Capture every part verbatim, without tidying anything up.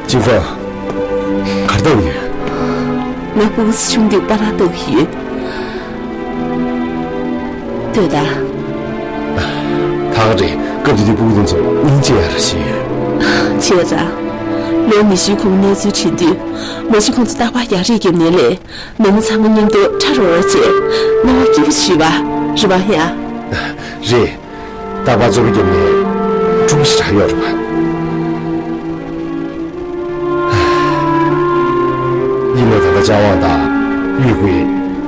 ཅིན་ཧྥང་། གར་བཏང་ཡོད། ང་སྤུ་གུ་ཆུང་དུས་པཱ་ལགས་ལྟ་གི་ཡོད། ལྟོས་དང་། ད་ག་རེད། སྐབས་དེ་དུས་སྤུ་གུ་དེ་ཚོ་སྙིང་རྗེ་ཡ་ར་ཞིག་ཡོད། བྱས་ཙང་། ལོ་ཉི་ཤུའི་གོང་གནས་ཚུལ་དྲན་དུས། མ་གཞི་ཁོང་ཚོ་རྟག་པར་རྒྱག་རེས་བརྒྱབ་ནའི་ལས། ནང་མི་ཚང་མ་མཉམ་དུ་ཁྲ་རོ་རོ་བྱས། སྣང་བ་སྐྱིད་པོ་བྱས་པ། རེད་པ་ཡ། རེད། རྟག་པར་རྩོད་པ་བརྒྱབ་ནས་འཁྲུག་པ་ཞིག་རག་ཡོད་རེད་པ། ཡིན་ནའི་ད་ལྟ་ཅཱ་ཝང་དང་ཡུས་ཧུའེ་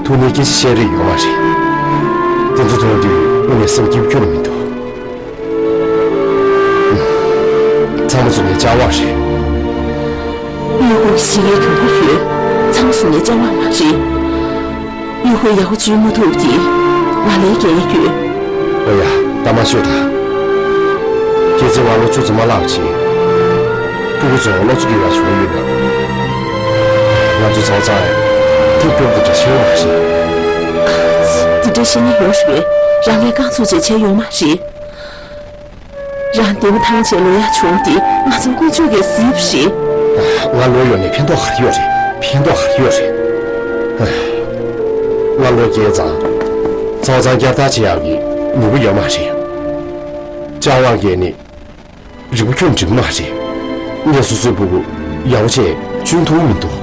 ཐུག་ནས་སྐད་ཆ་བཤད་རེས་ཡོད་མ་རེད། དེ་ཚོ་མཐོང་དུས་དངོས་གནས་སེམས་སྐྱིད་པོ་ཁྱོན་ནས་མི་འདུག། ཚང་མ་ཚོ་ངའི་ཅཱ་ཝང་རེད། ཡུས་ཧུའེ་གཞི་རྒྱ་གྱོང་པོ་ཡོད། ཚང་མ་ཚོ་ངའི་ཅཱ་ཝང་མ་རེད། ཡུས་ཧུའེ་ཡག་པོ་བྱེད་མ་ཐུབ་ཀྱིས་ང་ལས་འགན་ཡོད། ཨོ་ཡ། ད་མ་ཤོད་དང་། ཁྱེད་ཚོས་ང་ལོ་བཅུ་ཙམ་མ་ལྷག་བྱས། སྤུ་གུ་ཚོ་སློབ་གསོ་སྐྱོན་ཡག་བྱུང་ཡོད་ན། ང་ཚོ་ཚང་ཚང་ཐེབས་སྐྱོར་དེ་འདྲ་བྱས་ཡོད་མ་རེད། དེ་འདྲ་བཤད་མཁན་ཡོད་རེད་པས། རང་གིས་རྐང་ཚུགས་བྱས་བྱས་ཡོད་མ་རེད། རང་འདས་པོ་ཐང་ཆེན་ལོ་ཡག་བྱུང་དེ་ང་ཚོ་དཀོན་མཆོག་གིས་གཟིགས་པ་རེད། ང་ལོ་ཡོད་ནས་ཕན་ཐོགས་ག་རེ་ཡོད་རེད། ཕན་ཐོགས་ག་རེ་ཡོད་རེད། ང་ལོ་རྒས་ཙང་། ཚང་ཚང་བསྐྱར་དར་བྱེད་ཡག་གི་ནུས་པ་ཡོད་མ་རེད། ཅཱ་ཝང་གིས་ནི། རིག་པ་ཁྱོན་འགྲིག་མ་རེད། ངས་སོ་སོའི་སྤུ་གུ་ཡག་པོ་བྱས་བཅུན་ཐུབ་མི་འདུག།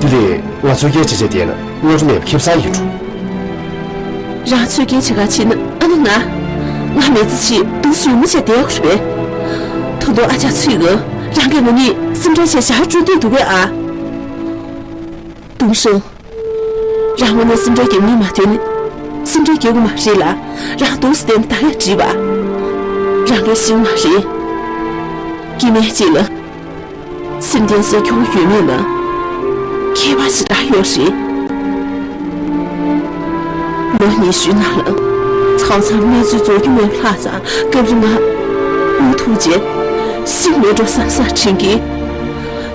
དེ་ལས་ང་ཚོད་སྐྱེལ་བྱེད་བྱེད་བསྡད་ན་སྔ་དྲོ་མེད་པ་ཁེ་བཟང་ཡིན་འགྲོ། རང་ཚོད་སྐྱེལ་བྱེད་ག་ཕྱིན་ན་ཨ་ནི་ང་། ང་མི་ཚེ་ཕྱི་སྡུག་སུ་མི་བྱེད་བསྡད་དགོས་རེད་པས། ད་དུང་ཨ་ཅག་ཚུད་གི་རང་གིས་ང་གཉིས་སེམས་ཁྲལ་བྱས་ཞར་བཅུག་འདོད་འདུག་གས་ཨ། ཏུང་ཧྲེང་། རང་ངོ་ནས་སེམས་ཁྲལ་རྒྱག་མིན་མ་ཐོན་ནས། སེམས་ཁྲལ་རྒྱག་དགོས་མ་རེད་ལ། རང་འདུག་སེ་བསྡད་ན་ད་ཡང་འགྲིག་པ། རང་གིས་ཤེས་མ་རེད། སྐྱེ་དམན་གཅིག་ལ། སེམས་བརྟན་སའི་ཁྱོ་ག་ཡོད་མེད་ལ། ཁྱད་པར་ཞེ་དྲག་ཡོད་རེད། ལོ་ཉི་ཤུའི་ནང་ལ། ཚང་ཚང་གནས་ཚུལ་རྫོགས་རྒྱུ་མེད་པ་ལྷག་ཙང་སྐབས་རེ་ང་། མུ་མཐུད་བྱས། ཤི་མེད་འགྲོ་བསམ་བསམ་དྲན་གི།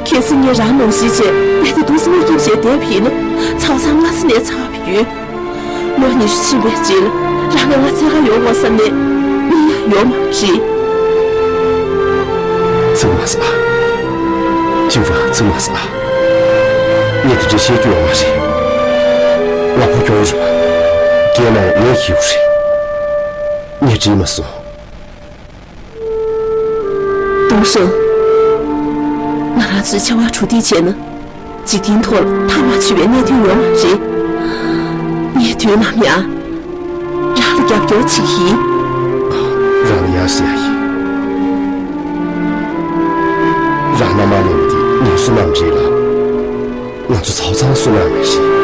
གལ་སྲིད་ངས་རང་ནང་བཞིན་བྱས་རྦད་དེ་འདུག་སེ་མ་སྐྱིད་བྱས་བསྡད་པ་ཡིན་ན། ཚང་ཚང་སྔ་ས་ནས་ཚར་བ་ཡོད། ལོ་ཉི་ཤུ་ཕྱིན་པའི་རྗེས་ལ་རང་གིས་ང་འཚོལ་ག་ཡོང་དགོས་བསམ་ནས་མིག་ཡང་ཡོད་མ་རེད། ཚིག་མ་ཟ། ཅིན་ཧྥང་། ཚིག་མ་ཟ། ངས་དེ་འདྲ་བཤད་རྒྱུ་ཡོད་མ་རེད། ང་ཕོ་སྐྱོ་བོ་རེད་པ། རྒན་ལ་ངས་ཁྱེའུ་རེད། ངས་བྲིས་མ་སོང་། ཏུང་ཧྲེང་། ང་རང་ཚོའི་ཆེ་བ་གྲོས་བསྡུར་བྱས་ན། འཇིག་རྟེན་ཐོག་ལ་མཐའ་མ་ཆོད་པའི་གནད་དོན་ཡོད་མ་རེད། ངས་དུས་ནམ་ཡང་རང་ལ་རྒྱབ་སྐྱོར་བྱེད་ཀྱི་ཡིན། རང་ལ་ཡར་ཟེར་ཡ་ཡིན། རང་མནའ་མ་ལེན་པ་དེ་ངའི་བསོད་ནམས་རེད་ལ། ང་ཚོ་ཚོགས་ཚང་བསོད་ནམས་རེད།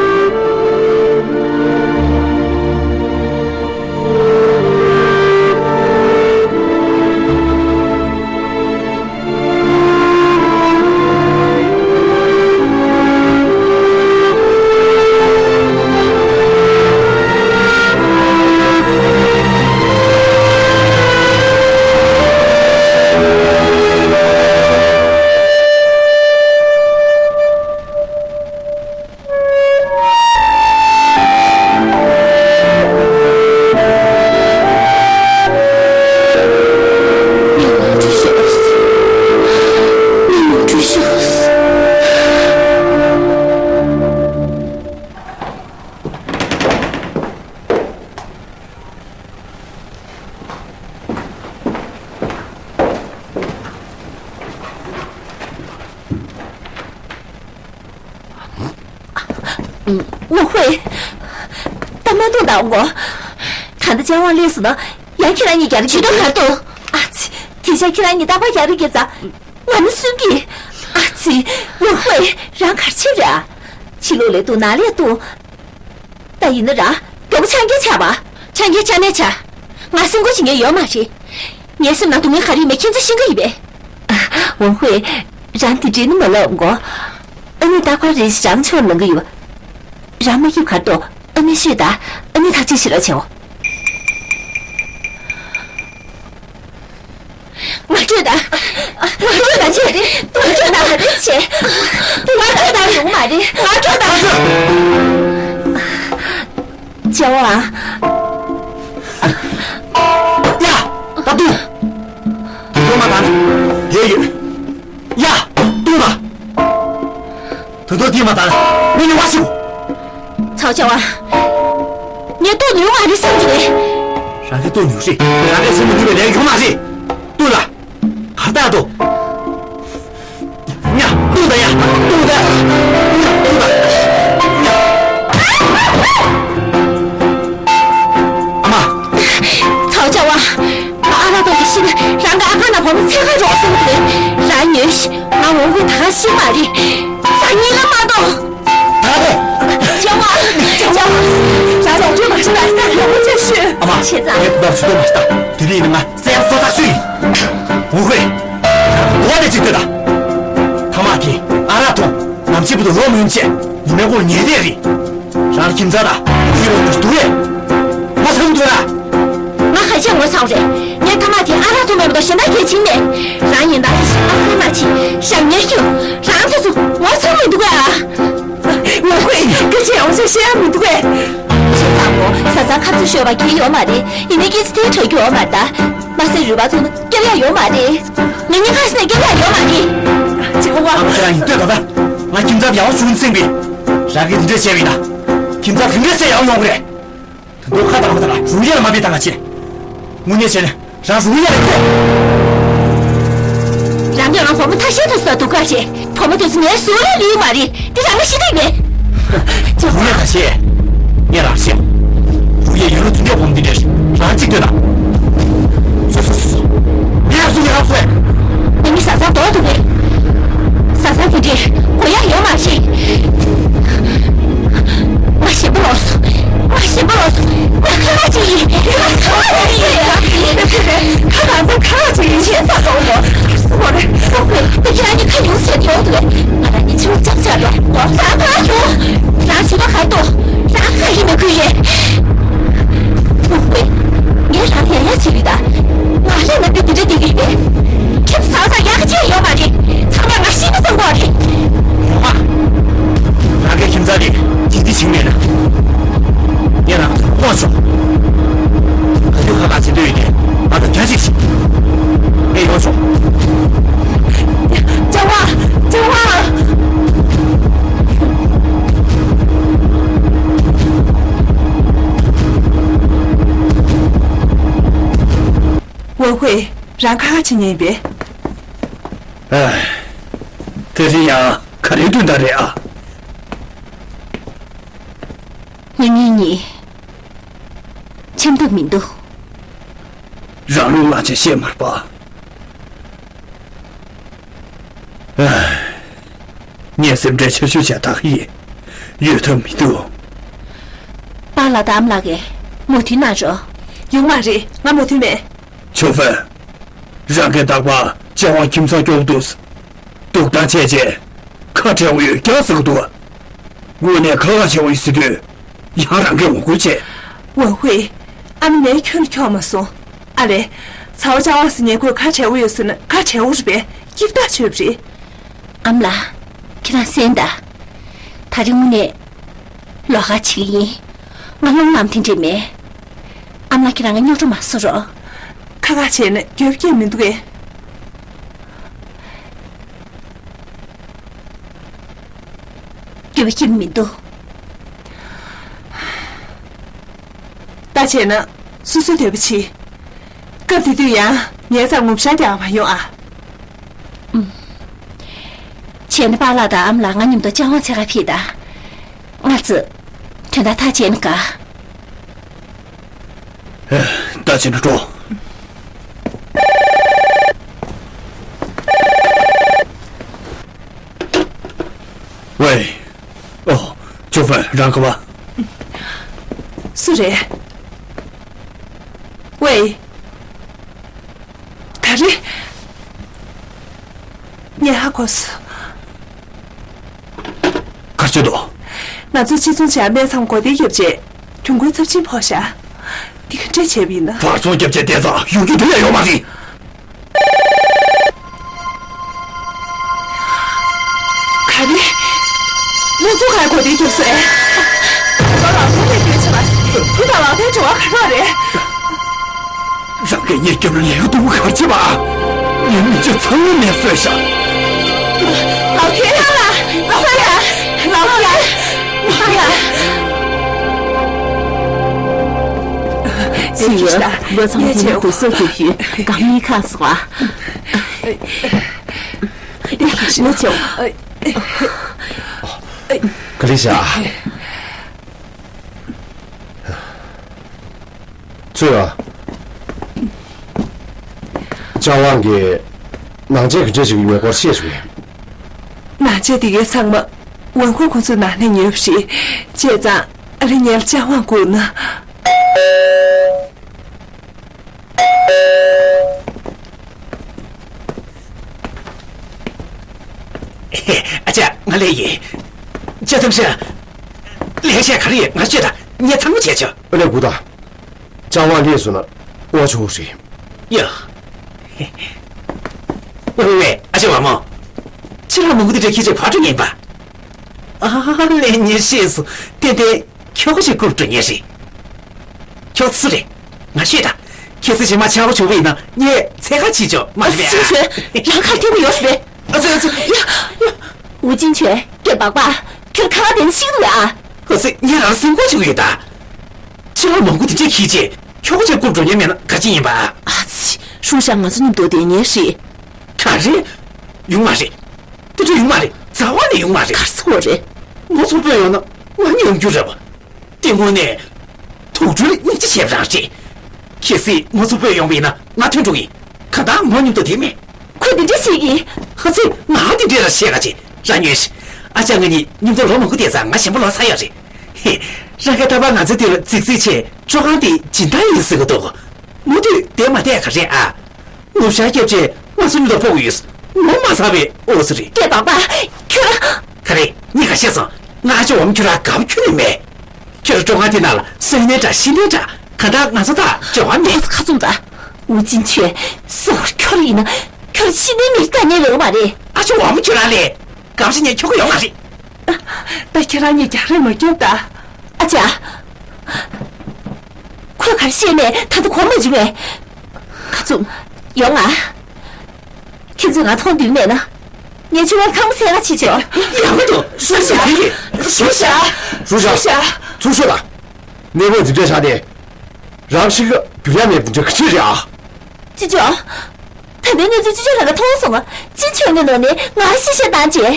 ཝུའུ་ཧུའེ། ད་མ་གཏོང་དང་གོ། ད་ལྟ་ཅཱ་ཝང་སླེབས་སོང་ན་ཡང་ཁྱེད་རང་གཉིས་རྒྱག་རེས་བྱེད་དོ་གར་འདུག། ཨ་ཙི། དེ་ཆ་ཁྱེད་རང་གཉིས་རྟག་པར་རྒྱག་རེས་བརྒྱབ་ཙང་ང་ནི་སུན་གི། ཨ་ཙི། ཝུའུ་ཧུའེ། རང་ག་རེ་བྱས་པ་རེད་ཨ། ཕྱི་ལོགས་ལ་འདུག་ནང་ལ་འདུག། ད་ཡིན་ན་རང་མགྱོགས་པོ་ཆང་རྐྱལ་ཆགས་པ། ཆང་རྐྱལ་ཆགས་ནའི་ཆགས། ང་སེམས་ཁུར་བྱེད་མཁན་ཡོད་མ་རེད། ངའི་སེམས་ནང་སྡུག་བསྔལ་ག་རེ་ཡོད་མེད་ཁྱེད་ཚོས་ཤེས་ཀྱི་ཡོད་པས། ཝུའུ་ཧུའེ། རང་དེ་འདྲས་ནི་མ་ལབ་གོ། ཨ་ནེ་རྟག་པར་རེ་ཞིག་རང་ཕྱོགས་ལངས་ཀྱི་ཡོད། རང་མ་སྐྱིད་གར་འདུག། ཨ་ནེ་ཤོད་དང་། ཨ་ནེ་ཐག་གཅོད་བྱེད་རོགས་བྱའོ། ང་སྤྲོད་དང་། ང་སྤྲོད་དང་བྱས། ང་སྤྲོད་དང་རེད་བྱས། ང་སྤྲོད་དང་ཡོང་མ་རེད། ང་སྤྲོད་དང་། ཅཱ་ཝང་། ཡ། ད་དུང་། ད་དུང་མ་དང་། དེ་ཡོད། ཡ། མི་ཐོག་དེ་མ་དང་། མི་ཉུང་བ་ཞིག་ཚའོ་ཅང་ཝང་། ངས་ལྟོས་ནུས་མ་རེད་བསམ་གྱི་རེད། རང་གིས་ལྟོས་ནུས་རེད། རང་གིས་བྱེད་མི་ནུས་པའི་ལས་ཡོད་མ་རེད། ལྟོས་ལ། གར་ལྟ་ལྟོས། ཉ། ལྟོས་ད་ཡ། ལྟོས་ད། ཉ། ལྟོས་ད། ཉ། ཨ་མ། ཚའོ་ཅང་ཝང་། ང་ཨ་ར་ཏོ་གི་ཤི་ན་རང་གི་ཨ་ཁ་ན་བུ་མོ་འཚོལ་ག་འགྲོ་སེམས་ཀྱི་རེད། རང་ཉོན་ཤི། ང་འོང་གི་ད་ཤི་མ་རེད། རང་ཉིད་ལ་མ་གཏོགས། ད་རེད། ཅང་ཝང་། ཅང་ཝང་། རང་ལོག་འགྲོ་མ་ཤི་ན་ཡག་པོ་ཅིག་ཤོད། ཨ་མ། བྱས་ཙང་། ངས་ད་ཚོད་མ་ཤི་ད། དེ་རིང་ནི་ང་བཙན་བཟོ་ཐག་ཆོད་ཡིན། ཝུའུ་ཧུའེ། གོ་བ་ནས་ཅིག་ལྟོས་དང་། ཐ་མག་དེ་ཨ་ར་ཐོང་ནམ་ཕྱེད་བུ་དུ་ལོ་མོན་ཆེ་ཉི་མའི་གོང་ཉལ་བསྡད་རེད། རང་ཁྱིམ་ཚང་དང་ཁྱི་རོ་དུ་སྡུག་རེད། ངོ་ཚ་གི་འདུག་ར། ང་ཧ་ཅང་ངོ་ཚ་བ་རེད། ངས་ཐ་མག་དེ་ཨ་ར་ཐོང་མེད་པ་དང་གཞན་དག་གལ་ཆེན་མེད། རང་ཉིན་ལྟར་ཨ་ཁུ་མ་ཆེ་ཞབས་ཉེར་ཁྱོད་རང་དེ་ཚོ་ངོ་ཚ་མི་འདུག་ཨ། ཝུའུ་ཧུའེ། སྐད་ཆ་ཡང་བཤད་ཡ་མི་འདུག་གས། བྱས་ཙང་མོ་བཟའ་ཚང་ཁ་མཆུ་ཤོར་བ་གལ་ཡོད་མ་རེད། ཡིན་ནའི་སྐད་ཆ་དེ་དྲག་རྒྱུ་ཡོད་མ་རེད་ད། མ་ཟད་རུས་པ་བཙུགས་ན་སྐྱོབ་ཡ་ཡོད་མ་རེད། ང་གཉིས་ཀ་ཤི་ནས་སྐྱོབ་ཡ་ཡོད་མ་རེད། ཅེ་ཧོ་ཝ། ཨ་མ་ཁྱེད་རང་ཡིན་ལྟོས་ད་ད། ང་ཁྱིམ་ཚང་ཡག་པོ་བྱུང་ཟིན་པས། རང་གིས་འདི་འདྲས་བྱས་པ་ཡིན་ན། ཁྱིམ་ཚང་གང་འདྲས་བྱས་ཡག་ཡོང་གི་རེད། ད་དུང་ཁ་བཏང་མ་ཐག་རུ་ཡ་ལ་མ་བེད་ད་ང་ཆེ། དངོས་གནས་བྱས་ན་རང་རུ་ཡ་ལ་ཁྱེད། རང་གིས་རང་བུ་མོ་ཐ་ཤལ་དུ་ཟ་འདུག་ག་ཅེ། བུ་མོ་དེ་ཚོ་ངའི་ཟུར་ལ་ལུས་མ་རེད། དེ་རང་ལ་ཤི་འདོད་མེད། རུ་ཡ་ད་ཤེས། ངས་རང་ཤེས། རུ་ཡ་ཡོད་ལ་ཚུན་ཆད་བུ་མོ་འདི་འདྲས་རང་གཅིག་ལྟོས་དང་། སོ་སོ་སོ་སོ། ངས་རང་སུ་ངས་རང་སུ། ངས་མི་བཟའ་ཚང་འདོར་འདུག་གས། བཟའ་ཚང་དེ་འདྲས་དགོས་ཡག་ཡོད་མ་རེད། ང་ཞེད་པོ་ལོག་སོང་། ང་ཞེད་པོ་ལོག་སོང་། ང་ཁ་ལག་ཅིག་ཡིན། ང་ཁ་ལག་ཅིག་ཡིན། ཁ་གང་ཚང་ཁ་ལག་ཅིག་ཡིན། བྱས་ཙང་འགྲོ་འོང་། སུ་མ་རེད། ཨོ་ཁོས་དེ་ཁྱེད་རང་གཉིས་ཁ་ཉུང་ཟེར་དེ་འོང་འདུག་གས། ང་རང་གཉིས་ཕྱི་ལོགས་ཅག་ཅག་འགྲོ། ང་ཁ་ལག་ཁྱོད། རང་བྱིས་པ་ག་ཏོ། རང་ཁ་ཡིན་མ་ཁུལ་ཡས། ཨོ་ཁོས། ངས་རང་ཡ་ཡ་བྱེད་ཀྱི་ད། ང་ལས་ན་དེ་འདི་འདྲ་བསྡད་ཀྱི་ཡོད་པས། ཁྱེད་ཚོ་ཚང་ཡག་གི་ཅི་ཡོད་མ་རེད། ཚང་མ་ང་ཤི་ན་བསམ་གྱི་རེད། ཡོང་མ། རང་གི་ཁྱིམ་ཚང་དེ་ཇི་སྟེ་བྱིངས་མེད་ན། ངས་རང་ཚོར་དབང་ཆོག་ག་དུས་ཁ་ཁ་བྱེད་འདོད་ཡོད་དེ་ང་དང་རྒྱ་ཞིག་ཞིག་ངས་ཡོང་ཆོག་ཅང་ཝང་། ཅང་ཝང་། ཝུའུ་ཧུའེ། རང་ཁ་ཁ་བྱེད་ཉན་པས། ཨ། དེ་རིང་ཡང་ག་རེ་འདོན་ད་རེད་ཨ། ང་གཉིས་གཉིས་འཆམ་ཐབས་མི་འདུག་རང་ལུགས་ལ་ཆ་ཤས་མར་པ། ཨ། ངས་སེམས་ཁྲལ་ཆེ་ཤོས་བྱ་ཐག་ཡིན། ཡོད་ཐབས་མི་འདུག་པཱ་ལགས་དང་ཨ་མ་ལགས་ཀྱིས་མོས་མཐུན་གནང་རོགས། ཡོང་མ་རེད། ང་མོས་མཐུན་མེད། ཆོ་ཧྥན། རང་གིས་རྟག་པར་ཅང་ཝང་ཁྱིམ་ཚང་སྐྱོ་པོ་འདུག་འདུག་སྟངས་བྱས་རྗེས་ཁ་བྲལ་བ་ཡོད་ཀྱང་ཟེར་གི་འདུག་དངོས་གནས་ཁ་ཁ་བྱེད་པ་ཡིན་ཟེར་དུས་ཡང་རང་གིས་ངོ་རྒོལ་བྱས། ཝུའུ་ཧུའེ། ཨ་མ་ངས་ཁྱོད་ལ་འཁྱོག་མ་སོང་། ཨ་ལས། ཚའོ་ཅང་ཝང་ཟེར་མཁན་ཁོས་ཁ་བྲལ་བ་ཡོད་ཟེར་ན་ཁ་བྲལ་བ་རེད་པས། སྐྱིད་ཐག་ཆོད་པ་རེད། ཨ་མ་ལགས། ཁྱེད་རང་གསན་དང་། ད་རིང་དངོས་གནས་ལོགས་ཀ་བྱེད་ཀྱི་ཡིན། ང་སློང་ལམ་དེ་འདྲས་མེད། ཨ་མ་ལགས་ཁྱེད་རང་ང་རྙོག་དྲ་མ་བཟོ་རོགས། ཁ་ཁ་བྱས་ན་རྒྱབ་སྐྱོར་མི་འདུག་གས། རྒྱབ་སྐྱོར་མི་འདུག་ད་བྱས་ན་སོ་སོའི་འདོད་པ་བྱེད། སྐབས་དེ་དུས་ཡང་ངའི་རྩར་ངུ་ཤག་རྒྱག་མ་ཡོང་ཨ། ཨུམ། བྱས་ན་པཱ་ལགས་དང་ཨ་མ་ལགས་ང་མཉམ་དུ་ཅང་ཝང་འཚོལ་ག་ཕེབས་དང་། ང་ཚོས་དོན་དག་ཐག་བཅད་ན་དགའ། ད་ཕྱིན་འགྲོ། ཝེ། ཨོ། ཅོ་ཧྥན་རང་ག་བ། སུ་རེད། ཝེ། ག་རེ། ངས་ཧ་གོ་སོང་། ག་རེ་བྱས་འདུག་ང་ཚོ་ཕྱི་ཚོང་བྱས་སྨད་འཚོང་གོ་བདེ་བརྒྱབ་རྗེས་གྱོང་གུན་ཚབས་ཆེན་ཕོག་ཤག་འདི་ག་འདྲས་བྱས་པ་ཡིན་ན། བར་ཚོང་བརྒྱབ་རྗེས་བསྡད་ཙང་ཡོང་རྒྱུ་འདུག་ཡ་ཡོད་མ་རེད། ག་རེ། སྨད་འཚོང་ཁང་གོ་བདེ་བརྒྱབ་སོང་ཨེ། ད་ལྟ་ལག་ཐོག་ནས་བསྐྱོན་བྱས་པ། འདི་དང་ལག་ཐོག་འབྲེལ་བ་ག་རེ་རེད། རང་གིས་ངའི་རྒྱབ་ལ་ལས་ཀ་སྡུག་པོ་ག་རེ་བྱས་པ། ངའི་མི་ཚེ་ཚང་མ་ངས་གསོས་ཤག་ལག་ཐོག་ལ། ཨ་ཕ་ལ། ཚུལ་ཡོད། ལོ་ཚང་མ་དེ་འདྲ་སྡུག་སོགས་རྒྱབ་ཤུལ་སྒང་གཉིས་ཁག་སོང་ཨ། ལོ་ཆེ། ག་ལེ་བྱ། ཚུལ་ཡོད། ལྕམ་དབང་གིས་ནང་ཆས་ག་འདྲ་ཞིག་ཡོད་མེད་སྐོར་བཤད་བྱུང་ཡོད། ནང་ཆས་དེ་གའི་ཚང་མ་ཝང་ཧུའེ་ཁོང་ཚོའི་ནང་ནས་ཉོས་པ་རེད། བྱས་ཙང་ཨ་རི་ཉལ་ལྕམ་དབང་སྒུག་ན། ཨ་ཅག་ང་ལས་ཡིན། ལྕགས་ཐམ་ཤ། ལས་བྱེད་ག་རེ་ཡོད་ང་ཤོད་དང་ངས་ཚང་མ་བྱས་ཆོག་ཨ་ལས་སྒུག་དང་། ལྕམ་དབང་སླེབས་སོང་ན་དབང་ཆུང་རེད། ཡ། ཝེ་ཝེ་ཝེ་ཨ་ཅག་བ་མོ། ཕྱི་ལོགས་མང་པོ་དེ་འདྲ་ཁྱེད་ཅག་ག་འགྲོ་མཁན་ཡིན་པ། ཨ་ལས་ངས་ཤེས་སོང་། ཏན་ཏན་ཁྱོ་ག་ཅིག་རྐུབ་འགྲོ་མཁན་རེད། ཁྱོད་སུ་རེད། ང་ཤེས་དང་། ཁྱེད་ཚོ་རྗེས་མ་ཆག་སྒོ་བྱུང་བ་ཡིན་ན་ངས་འཚོལ་ག་ཕྱིན་ཆོག་མ་རེད་པས། ཨ། ཅིན་ཆོན། རང་ཁ་ཐེ་བོ་ཡོད་རེད་པས། ཨ་ཙི་ཨ་ཙི། ཡ། ཡ། ཝུ་ཅིན་ཆོན། སྐྱེས་པག་པ། ཁྱོད་ཁ་ཁ་དེ་ནས་ཤི་གི་འདུག་ཨ། ཨ་ཙི་ངས་རང་སེམས་ཁུར་བྱེད་ཀྱི་ཡོད་ད། ཕྱི་ལོགས་མང་པོ་དེ་འདྲས་ཁྱེད་ཅག་ཁྱོ་ག་ཅིག་རྐུབ་འགྲོ་མཁན་མེད་ན་ག་ཅི་ཡིན་པ། ཨ་ཙི། ཧྲུའུ་ཞ་ང་ཚོ་མཉམ་དུ་བསྡད་མཁན་རེད། ག་རེ། ཡོང་མ་རེད། དེ་འདྲ་ཡོང་མ་རེད། རྩ་བ་ནས་ཡོང་མ་རེད། ག་རེ་ཟེར་གྱི་ཡོད་རེད། མོ་ཚོ་སྤོས་ཡོང་ན་ང་གཉིད་ཡོང་རྒྱུ་རེད་པ། དེ་དངོས་གནས། དུག་སྦྲུལ་སྙིང་རྗེ་ཆེ་བ་རང་རེད། གལ་སྲིད་མོ་ཚོ་སྤོས་ཡོང་བ་ཡིན་ན་ང་ཐོན་འགྲོ་གི་ཡིན། གང་ལྟར་མོ་མཉམ་དུ་བསྡད་མེད། ཁོས་དེ་འདྲ་བཤད་ཀྱི། ཧ་ཙི་ང་དེ་འདྲ་ར་བཤད་ག་ཅེ་ར་ཉོན་ཞིག་ཨ་ཅག་ང་གཉིས་མཉམ་དུ་ལོ་མང་པོ་བསྡད་ཙང་ང་ཞེན་པ་ལོག་ཚར་ཡོད་རེད། ཧེ། རང་གིས་ད་བར་ང་ཚོའི་དུས་ལ་རྫིག་རྫིག་བྱས་སྤྲོ་ཁང་དེ་སྦྱིན་བདག་ཡིན་ཟེར་གི་འདུག་མོ་དུས་བསྡད་མ་བསྡད་ག་རེད་ཨ། ངུ་ཤ་སྐྱབས་རྗེས་ང་ཚོ་མཉམ་དུ་སྤོ་གི་ཡོད། ངོ་མ་ཚ་བའི་འོ་ཙི་རེད། སྐྱེས་པག་པ། ཁྱོད། ག་རེ། ངས་ག་བཤད་སོང་། ང་ཨ་ཅག་བ་མོ་ཁྱོད་རང་དགའ་པོ་ཁྱོན་ནས་མེད། ཁྱོད་རང་སྤྲོ་ཁང་དེ་ནང་ལ་སེམས་ནས་དྲག་ཤི་ནས་དྲག་གང་ལྟར་ང་ཚོ་དག་འབྲེལ་བ་མེད། ཁ་ཚུམ་ད། ཝུ་ཅིན་ཆོན། སོ་ཁྱོད་ཡིན་ན། ཁྱོད་ཤི་ནས་མི་དཀའ་ངལ་ཡོང་མ་རེད། ཨ་ཅག་བ་མོ་ཁྱོད་རང་ལས། དགའ་པོ་ཤི་ནས་ཁྱོ་ག་ཡོང་མ་རེད། ད་ཁྱེད་རང་གཉིས་རྒྱག་རེས་མ་སྐྱོབ་ད། ཨ་ཅག་ཁོས་ག་རེ་བཤད་ནས་ད་དུང་གོ་མ་བྱུང་བས། ཁ་ཚུམ། ཡོང་ང་། ཁྱེད་ཚོས་ང་མཐོང་འདོད་མེད་ན། ངས་ཁྱོད་རང་ཁ་མོ་ཟས་ག་བྱེད་ཆོག་ཡག་པོ་འདུག་ཧྲུའུ་ཞ། ཧྲུའུ་ཞ། ཧྲུའུ་ཞ། ཚུར་ཤོག་དང་། གནས་བབ་འདི་འདྲ་ཆགས་ཏེ། རང་ཤི་གི་རྒྱུ་ཡ་མེད་པ་འདྲ་ག་ཅི་རེད་ཨ། ཅི་ཅོ། ད་ལྟའི་གནས་ཚུལ་ཅི་ཅོ་རང་ལ་མཐོང་སོང་ང་། ཅི་ཆོས་ངན་ནོ་ནི་ང་ཤི་ཤ་བཏང་རྗེས།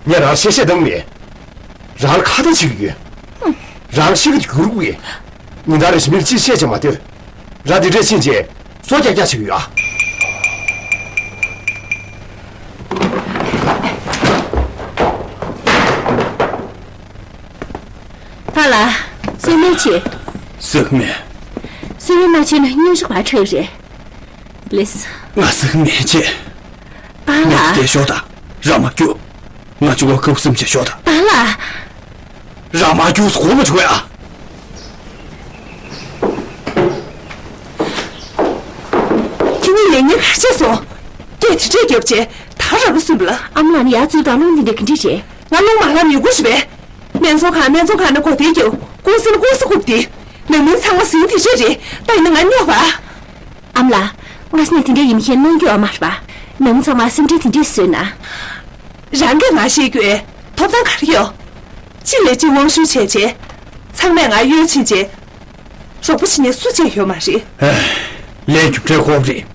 ངས་རང་ཤེས་ཤེས་བཏང་མེད། རང་ལ་ཁ་བརྡ་བྱེད་ཀྱི་ཡོད། རང་ཤི་གི་འགྱུར་དགོས་ཡིན། ཉིན་ལྟར་རེ་ཞིག་མིར་ཅི་བཤད་ཀྱང་མ་ལྟོས། ར་འདི་འདྲས་ཕྱིན་རྗེས་སོ་རྒྱག་རྒྱག་བྱེད་ཀྱི་ཡོད་ཨ། ཕ་ལ། སོན་མེད་ཆེ། སོན་མེད། སོན་མེད་མ་ཆེ་ན་སྙུན་གཞི་བ་འཕྲོད་རེད། ལེས། ང་ཟིག་མེད་ཅེས། པཱ་ལགས། ངས་དེ་ཤོག་དང་ར་མ་རྒྱུག་ང་ཅུ་གོ་ཁུག་སེམས་ཅེས་ཤོག་དང་། པཱ་ལགས། ར་མ་རྒྱུག་སྐོར་མ་བྱུང་ཡ། ཁྱེད་གཉིས་ལས་ངན་གར་བྱས་སོང་། སྐད་དེ་འདྲས་རྒྱབ་བྱས་ད་ར་བ་སུན་པ་ལ། ཨ་མ་ལགས་ནི་ཡར་འཛུལ་དང་རླུང་འདི་འདྲས་ག་འདྲས་རེད། ང་རླུང་མ་ལངས་མི་དགོས་ཞིག་པས། སྨད་འཚོང་ཁང་སྨད་འཚོང་ཁང་ནས་གོ་དེ་རྒྱབ། ཀུང་སི་ནས་ཀུང་སི་ཁུག་དེ། ནང་མི་ཚང་མ་ཟིན་དེ་འདྲས་རེད། ད་ཡིན་ན་ང་གནས་བ། ཨ་མ་ལགས། ང་སྣེ་དེ་འདྲའི་ཡིན་མཁན་གནང་རྒྱུ་ཨ་མ་རེད་པ། ནང་མི་ཚང་མ་སེམས་ཁྲལ་དེ་འདྲས་བཟོས་ན། རང་གིས་ང་ཤེས་རྒྱུ་ཨེ། ཐོབ་ཐང་ག་རེ་ཡོད། གཅིག་ལས་གཅིག་དབང་ཤུགས་ཆེ་ཆེ། ཚང་མས་ང་གཡོལ་ཕྱིན་རྗེས། རོགས་པ་བྱེད་མཁན་སུ་གཅིག་ཡོད་མ་རེད། ཨེ། ལས་རྒྱུ་འབྲས་ཁོབ་རེད།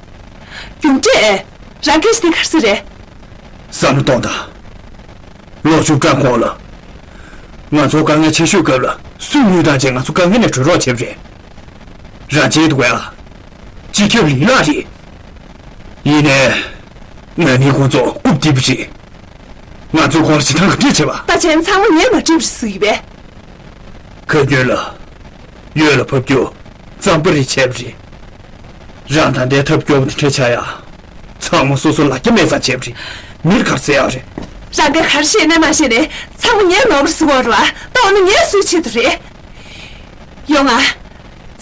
རྒྱུ་འབྲས་ཨེ། རང་སྐད་ཆ་དེ་ག་རེ་ཟེར་རེད། བསམ་བློ་གཏོང་དང་། ལོ་བཅུ་གྲངས་གོང་ལ། ང་ཚོ་དཀའ་ངལ་ཆེ་ཤོས་སྐབས་ལ་སུས་དངུལ་བཏང་བྱས་ང་ཚོ་དཀའ་ངལ་ནས་གྲོལ་རོགས་བྱས་པ་རེད། རང་བྱས་འདུག་གས་ཨ། སྤྱི་ཁྱབ་ལི་ལགས་རེད། ཡིན་ནའི། ང་ནི་ཁོང་ཚོ་རྐུབ་རྡིབ་པ་རེད། ང་ཚོའི་ཁོང་ལ་བྱེད་སྟངས་ག་འདྲས་བྱས་པ། ད་བྱས་ན་ཚང་མ་ངས་མ་བསྒྲིབས་རེད་ཟེར་གྱི་ཡོད་པས། ཁ་རྒྱུན་ལ། ཡོད་ལ་ཕབ་རྒྱུ། རྩམ་པ་རེ་བྱས་པ་རེད། རང་ད་ལྟའི་ཐབས་སྐྱོ་བོ་དེ་འཕྲད་ཆགས་ཡ། ཚང་མ་སོ་སོ་ལ་རྒྱ་མེད་ཙང་བྱས་པ་རེད། མིར་གར་ཟེར་ཡག་རེད། རང་གིས་གར་བཤད་ནས་མ་བཤད་ནས་ཚང་མ་ངའི་ནོར་བུར་ཟེར་བ་རེད་བ། ད་འོ་ན་ངའི་སུའི་ཆེད་དུ་རེད། ཡོང་ང་།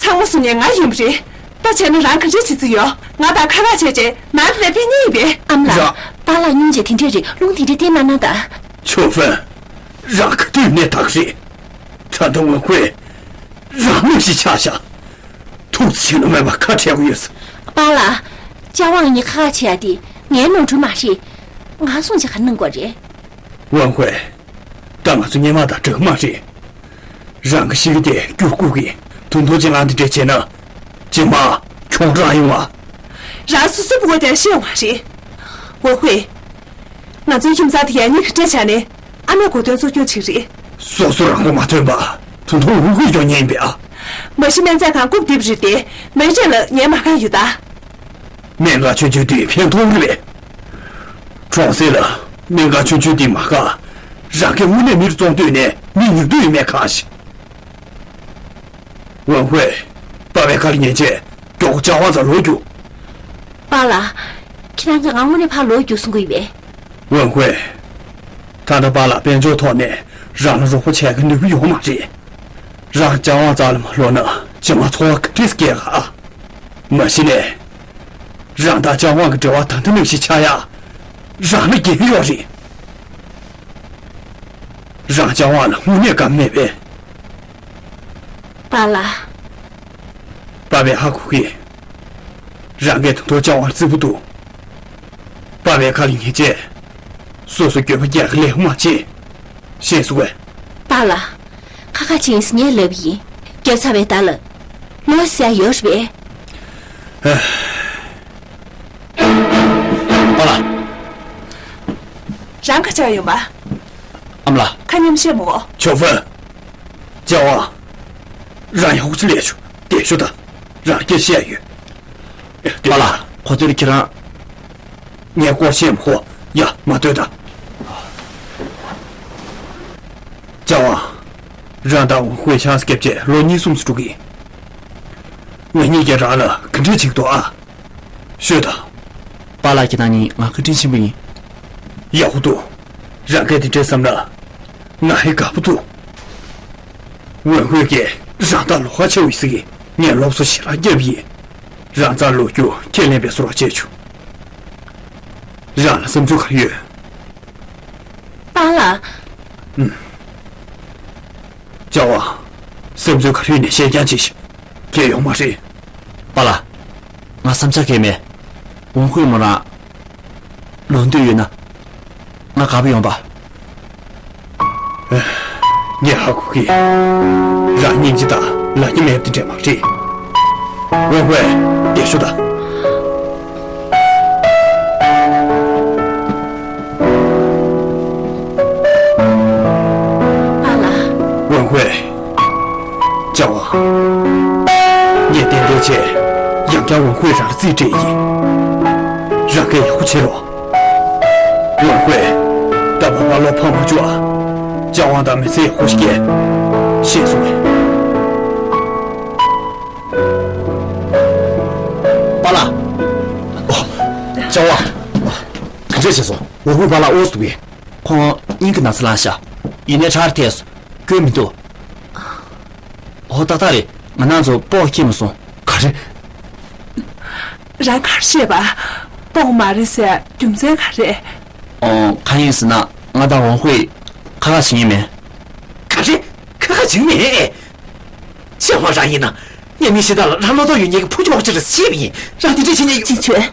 ཚང་མ་སུ་ནས་ང་ཡིན་པ་རེད། ད་བྱས་ན་རང་ག་འདྲས་བྱེད་རྩིས་ཡོད། ང་དང་ཁ་ཁ་བྱས་རྗེས་ནང་ལ་ཕེབས་ཉེ་ཡིན་པས། ཨ་མ་ལགས། ར། པཱ་ལགས་སྙིང་རྗེ་དེ་འདྲས་རེད། རླུང་དེ་འདྲས་བསྟན་གནང་ན་ད། ཆོས་ཧྥན། རང་ག་དུས་ནས་དག་རེད། ད་ལྟ་ཝང་ཧུའེ། རང་མི་ཞིག་ཆགས་ཤག་ཐུགས་རྗེ་ཆེ། ནུ་མས་མ་ཁ་བྲལ་གི་ཡོད། པཱ་ལགས། ལྕམ་དབང་གཉིས་ཁ་ཁ་བྱེད་ཡ་དེ་ངའི་ནོར་འཁྲུལ་མ་རེད། ང་སོང་ཅི་ག་གནང་དགོས་རེད། ཝང་ཧུའེ། ད་ང་ཚོ་སྔོན་མ་དང་འདྲ་གི་མ་རེད། རང་གི་གཤིས་ཀ་དེ་བསྒྱུར་དགོས་ཀྱི། དུང་ཐོག་ཅན་ལགས་འདི་འདྲས་བྱས་ན། རྗེས་མ་ཁྱོད་རང་ཡོང་བ། རང་སོ་སོའི་བུ་གོ་དེ་ཤི་ཡོང་བ་རེད། ཝུན་ཧུའེ། ང་ཚོའི་ཁྱིམ་ཚང་དེ་ཡང་སྙིང་གི་སྤྲད་བྱས་ནས་ཨ་མའི་གོ་དོན་གཙོ་སྐྱོང་བྱེད་རེད། སོ་སོ་རང་མགོ་མ་ཐོན་པ་ད་དུང་ཝུན་ཧུའེ་སྐྱོང་ཉན་པས་ཨ། མ་གཞི་སྨན་རྫས་གང་བཀུག་བསྡད་པ་རེད་དེ་མེ་ཅན་ལ་ཉན་མ་གང་ཡོད་ད། སྨན་ཁང་ཆུང་ཆུང་དེ་ཕན་ཐོགས་ཀྱི་རེད། གྲོང་གསེབ་ལ་སྨན་ཁང་ཆུང་ཆུང་དེ་མ་ག་རང་གིས་དངོས་གནས་མིར་བཙོང་འདོད་ནས་མི་ཉུང་དུ་ཡོད་མེད་གང་ཤེས། ཝུན་ཧུའེ། པ་ཕའི་ཁ་ལ་ཉན་བྱས་མགྱོགས་པོ་ཅཱ་ཝང་རྩར་ལོག་རྒྱུགས། པཱ་ལགས། ཁྱེད་རང་གིས་ང་དངོས་གནས་ཕར་ལོག་རྒྱུགས་གསུང་གི་ཡོད་པས། ཝུན་ཧུའེ། ད་ལྟ་པཱ་ལགས་དཔལ་འབྱོར་ཐོག་ནས་རང་ལ་རོགས་པ་བྱེད་ཀྱི་ནུས་པ་ཡོད་མ་རེད། རང་ཅཱ་ཝང་རྩ་ལ་མ་ལོག་ན་རྗེས་མ་འཚོ་བ་ག་འདྲས་སྐྱེལ་ག་མ་གཞི་ནས། རང་དང་ཅཱ་ཝང་གི་འབྲེལ་བ་ད་ལྟ་ནང་བཞིན་ཆགས་ཡག་རང་ལ་འགན་ཡོད་རེད། རང་ཅཱ་ཝང་ལ་དངོས་གནས་དགའ་མེད་པས། པཱ་ལགས། པ་ཕས་ཧ་གོ་གི། རང་གིས་ད་དུང་ཅཱ་ཝང་རྩི་པོ་འདུག་པ་ཕའི་ཁ་ལ་ཉན་བྱས། སོ་སོ་འགྱོད་པ་རྒྱག་གི་ལས་མ་བྱེད། ཤེས་སོང་ངས། པཱ་ལགས། ཁ་ཁ་ཅིག་ངས་ལབ་ཡིན། རྒྱབ་ཚར་བའི་བརྡ་ལ། ལོ་ཟེར་ཡ་ཡོད་རེད་པས། པཱ་ལགས། རང་ག་ཆགས་ཡོད་མ། ཨ་མ་ལགས། ཁ་ཉམས་བཤད་མོ། ཆོག་ཧྥན། ཅཱ་ཝང་། རང་ཡག་པོ་ཅིག་ལས་ཤོག་བསྡད་ཤོག་ད། རང་སྐད་བཤད་ཡོད། པཱ་ལགས། གོ་ཐོས་ཁྱེད་རང་། ངས་སྐོར་བཤད་མ་གོ་ཡ་མ་ལྟོས་ད། ཅཱ་ཝང་། རང་དང་ཝུན་ཧུའེ་ཆང་ས་བརྒྱབ་བྱས་ལོ་གཉིས་གསུམ་ཙམ་འགྲོ་གི་ཡིན། ང་གཉིས་ཀྱིས་རང་ལ་ག་འདྲས་བྱེད་ཀྱི་འདུག་ཨ། ཤོད་དང་། པཱ་ལགས་ཁྱེད་རང་གཉིས་ང་བཀའ་དྲིན་ཆེན་པོ་ཡིན། ཡག་པོ་འདུག་རང་གིས་དེ་འདྲས་བསམ་ན། ང་ཧེ་དགའ་པོ་འདུག་ཝུན་ཧུའེ་གིས་རང་ད་ལོགས་ཀ་ཆེ་བོ་ཡིན་ཟེར་གི་ངས་སློབ་གསོ་ཞེ་དྲག་བརྒྱབ་ཡིན། རང་རྩར་ལོག་རྒྱུ་ཁས་ལེན་པའི་བཟོ་འདྲ་བྱས་བྱུང་། རང་ལ་བསམ་ཚུལ་ག་རེ་ཡོད། པཱ་ལགས། ཨུམ། ཅཱ་ཝང་། བསམ་ཚུལ་ག་རེ་ཡོད་ན་བཤད་རྐྱང་བྱེད་ཤིག་སྐྱེལ་ཡོང་མ་རེད། པཱ་ལགས། ང་བསམ་འཆར་གང་ཡང་མེད། ཝུན་ཧུའེ་མོ་རང་ལོག་འདོད་ཡོད་ན། ང་དགའ་པོ་ཡོང་པ། ངས་ཧ་གོ་གི། རང་སྙིང་རྗེ་དང་ལབ་རྒྱུ་མེད་པ་དེ་འདྲ་མ་རེད། ཝུན་ཧུའེ། བསྡད་ཤོག་དང་། པཱ་ལགས། ཝུན་ཧུའེ། ཅཱ་ཝང་། ངས་ཏན་ཏན་བྱས། ཡང་བསྐྱར་ཝུན་ཧུའེ་རང་ལ་རྩིས་སྤྲད་ཡིན། རང་གིས་ཡག་པོ་བྱེད་རོགས། ཝུན་ཧུའེ། ད་བར་བར་བློ་ཕམ་མ་བཅུག་ཨ། ཅཱ་ཝང་དང་མི་ཚེ་ཡག་པོ་ཞིག་སྐྱེལ། ཤེས་སོང་ངས། པཱ་ལགས། ཨོ། ཅཱ་ཝང་། ག་འདྲས་བྱས་སོང་། ཝུན་ཧུའེ་པཱ་ལགས་དབུགས་སུ་བི། ཁོང་སྙིང་གི་ན་ཚ་ལངས་ཤག་ཡིན་ནའི་ཁྲག་ཐེག་སོང་། སྐྱོན་མི་འདུག་ཧོ་ཏག་ཏག་རེད། ང་རང་ཚོ་སྤོག་སྐྱེས་མ་སོང་། ག་རེ། རང་ག་རེ་བཤད་པ། སྤོག་མ་རེད་ཟེར་རྒྱུ་མཚན་ག་རེ། ཨོ། གང་ཡིན་ཟེར་ན་ང་དང་ཝང་ཧུའེ་ཁ་ཁ་བྱེད་ཀྱི་མེད། ག་རེ། ཁ་ཁ་བྱེད་ཀྱི་མེད། ཅཱ་ཝང་རང་ཡིན་ན་ངའི་མི་གཞན་དག་ལ་རང་བློ་དོགས་ཡོད་མཁན་གྱི་ཕོ་ཁྱོ་བ་ཅིག་རེད་ཟེར་བཤད་པ་ཡིན། རང་དེ་འདྲས་བྱེད་ཉན་ཡོད། ཅིན་ཆོན།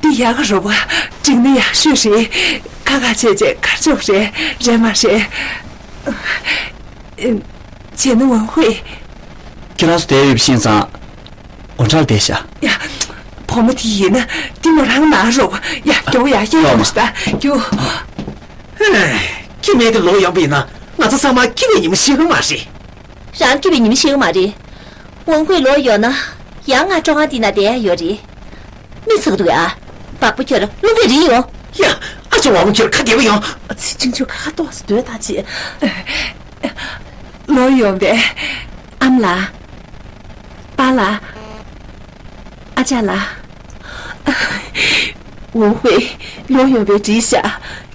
འདི་ཡག་ག་རེད་པ། འགྲིག་ན་ཡག་ཤོས་རེད། ཁ་ཁ་བྱས་བྱས་གར་ཆོག་རེད། རེད་མ་རེད། བྱས་ན་ཝང་ཧུའེ། ཁྱེད་རང་ཚོ་བསྡད་ཡོད་པ་ཤེས་ཙང་། སྒོ་འགྲམ་ལ་བསྡད་ཤག་ཡ། བུ་མོ་དེ་ཡིན་ན་འདི་མོ་རང་ན་རོགས། ཡ། མགྱོགས་ཡ། སྐྱེལ་ཡོང་ཞིག་ད་རྒྱུགས། ཧེ། ཁྱི་མེད་དེ་ལོག་ཡོང་པ་ཡིན་ན་ང་ཚོ་ཚང་མ་སྐྱིད་པའི་ཉིན་མོ་ཤེས་ཀྱི་མ་རེད། རང་སྐྱིད་པའི་ཉི་མ་ཤེས་ཀྱི་མ་རེད། ཝང་ཧུའེ་ལོག་ཡོང་ན་ཡང་ང་སྤྲོ་ཁང་འདི་ན་བསྡད་ཡ་ཡོད་རེད། མི་ཚ་གི་འདུག་ཨ། སྦག་པ་ཁྱོད་རླུང་བས་རིལ་ཡོང་། ཡ། ཨ་ཅོ། ཝང་ཧུའེ་ཁྱོད་ཁ་བདེ་པོ་ཡོང་། ཚེ་ཆུང་ཆུང་ཁ་ཁ་ཏོག་ཙམ་སྡོད་ད་ཅིག་ལོག་ཡོང་པས། ཨ་མ་ལགས། པཱ་ལགས། ཨ་ཅག་ལགས། ཝང་ཧུའེ། ལོག་ཡོང་པས་འགྲིག་ཤག་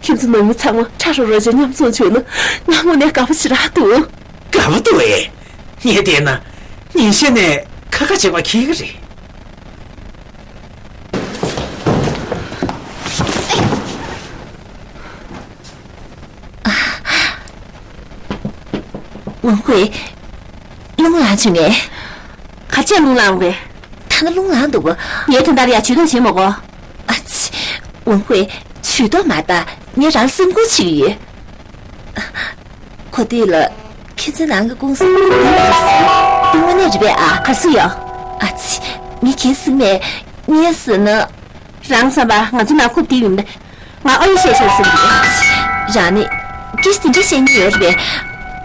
ཁྱིམ་མཚེས་ནང་མི་ཚང་མ་ཕྲ་རོ་རོ་བྱས་མཉམ་འཛོམས་བྱུང་ན་ང་དངོས་གནས་དགའ་པོ་ཞེ་དྲག་འདུག་དགའ་པོ་འདུག་ཨེ། ངས་བལྟས་ན་ཉིན་ཤས་ནས་ཁ་ཁ་བྱེད་པ་ཁྱེད་ཀྱི་རེད། ཝང་ཧུའེ། རླུང་ལངས་བྱུང་ངས། ག་ཚོད་རླུང་ལངས་རེད། ཐ་ན་རླུང་ལངས་འདུག་ངས་དོན་དག་ལ་ཡ་ཇུས་གཏོགས་བྱེད་མ་དགོས། ཨ་ཙི། ཝང་ཧུའེ། ཇུས་གཏོགས་མ་ད་ངས་རང་སེམས་ཁུར་བྱེད་ཀྱི་ཡོད། གོ་དུས་ལ་ཁྱེད་ཚོའི་ནང་གི་ཀུང་སི་འདི་མ་ཟིན། དངོས་གནས་རེད་པས་ཨ། ག་སུ་ཡོད། ཨ་ཙི། ངས་གང་ཟེར་མེད། ངས་ཟེར་ན། རང་བསམ་པ་ང་ཚོ་ནང་ཁུག་དེ་ཡིན་པས། ང་ཨོ་ཡེ་བཤད་ཆོག་ཟེར་གྱི་རེད། རང་ནི། སྐད་ཆ་དེ་འདྲ་བཤད་མཁན་ཡོད་རེད་པས།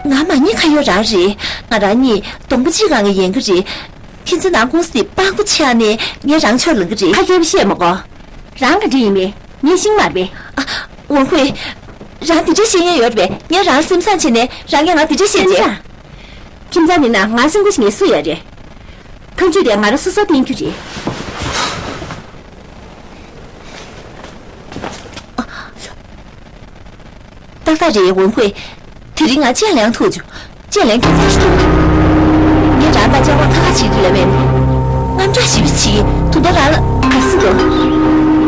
ང་མ་ཉེས་ཁ་གཡོག་རང་རེད། ང་རང་གཉིས་གདོང་པ་གཅིག་སྒང་གི་ཡན་གྱི་རེད། ཕན་ཚུན་ནང་ཁོངས་དེ་སྤང་པོ་ཆགས་ནས་ངས་རང་ཕྱོགས་ལངས་ཀྱི་རེད། ཁ་སྐད་བཤད་མ་དགོས། རང་ག་འདྲ་ཡིན་མིན་ངས་ཤེས་མ་རེད་པས། ཨ། ཝང་ཧུའེ། རང་དེ་འདྲ་བཤད་མཁན་ཡོད་རེད་པས། ངས་རང་སེམས་བཟང་བྱས་ནས་རང་གིས་ང་དེ་འདྲ་བཤད་རྗེས། སེམས་བཟང་། ཁྱིམ་ཚང་མིན་ན་ང་སེམས་ཁུར་བྱེད་མཁན་སུ་ཡོད་རེད། ཐང་ཆུ་དེ་ང་རང་སོ་སོར་བརྟེན་རྒྱུ་རེད། ཏག་ཏག་རེད་ཝུན་ཧུའེ། དེ་རིང་ང་སྤྱན་ལེགས་ཐུག་བྱུང་། སྤྱན་ལེགས་ཁྱད་མཚར་ཞིག་འདུག་ངས་རང་དང་ཅ་ཝང་ཁ་ཁ་བྱེད་ཀྱི་ལབ་མེད། དངངས་སྐྲག་ཞེ་པོ་བྱེད། དུང་ད་རང་ལ་ག་སི་འདུག་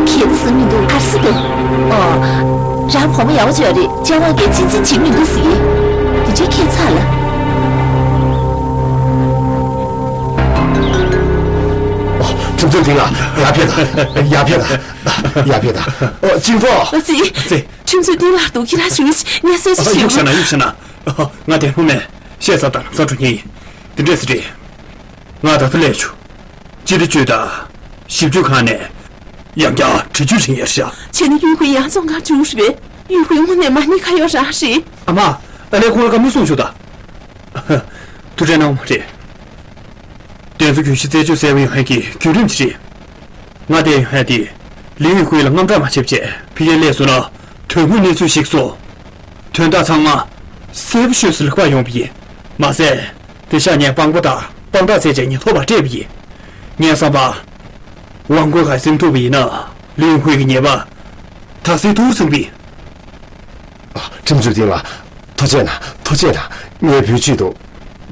ཁྱེད་ད་ཟིན་མི་འདུག་ག་སི་འདུག་ཨོ། རང་བུ་མོ་ཡག་པོ་ཅིག་ཡོད་རེད། ཅ་ཝང་གིས་གཅེས་འཛིན་བྱེད་མི་འདུག་ཟེར། དེ་འདྲའི་ཁྱད་མཚར་ལ། ཁྲིམས་རྩོད་འདི་ལ་ཡར་ཕེབས་དང་། ཡར་ཕེབས་དང་། ཡར་ཕེབས་དང་། ཨོ་ཅིན་ཧྥོ། ཨ་ཙི། ཨ་ཙི། ཁྲིམས་རྩོད་འདི་ལ་འདུག་ཁྱེད་རང་བཞུགས། ངས་གསལ་བཤད་ཞུ། གཡུག་བཞག་ན་གཡུག་བཞག་ན། ང་དེ་སྔོན་མས་བཤད་ཚར་དང་ལམ་སང་འགྲོ་མཁན་ཡིན། དེ་འདྲས་སེ་རེད། ང་ད་ལྟ་སླེབས་བྱུང་། སྤྱི་ཟླ་བཅུ་དང་བཞི་བཅུ་ཁ་ནས་ཡང་བསྐྱར་འདྲི་གཅོད་བྱེད་ཡར་བཞག་བྱས་ན་ཡུས་ཧུའེ་ཡང་རྫོང་ཁར་འབྱོར་རེད་པས། ཡུས་ཧུའེ་དངོས་གནས་མ་ཉེས་ཁ་གཡོག་རང་རེད། ཨ་མ། ཨ་ལས་ཁོང་ལ་བཀའ་མོལ་གསུངས་ཆོག་ད། ཐུགས་ཁྲལ་གནང་བ་རེད། དེ་ཚོ་གྱོད་གཞི་རྩད་གཅོད་གསལ་པོ་ཡོང་ཡ་གི་བརྒྱུད་རིམ་ཅིག་རེད། ང་དེ་ཡོང་ཡ་དེ་ལི་ཡུས་ཧུའེ་ལ་དངངས་སྐྲག་མ་བྱེད་བྱས་ཕ་གིར་སླེབས་སོང་ན་དོན་དངོས་གནས་ཚུལ་ཞིག་བཟོ། དོན་དག་ཚང་མ་གསལ་པོ་ཤོས་སུ་ལེགས་པར་ཡོང་བ་ཡིན། མ་ཟད། དེ་ཤ་ཉེ་དཔང་པོ་དང་དཔང་རྟགས་བཙལ་བྱས་ཉེན་རྟོག་པར་སྤྲད་པ་ཡིན། ངས་བསམ་པ། ཝང་ཀོ་ག་སེམས་ཐུབ་པ་ཡིན་ན་ལིའུ་ཧུའེ་གི་ཉེས་པ་དག་སེལ་ཐུབ་ཚང་པས། ཨ། ཁྲིམས་རྩོད་སྡིངས་ལ་ཐུགས་རྗེ་གནང་། ཐུགས་རྗེ་གནང་། ངའི་བུའི་ཆེད་དུ་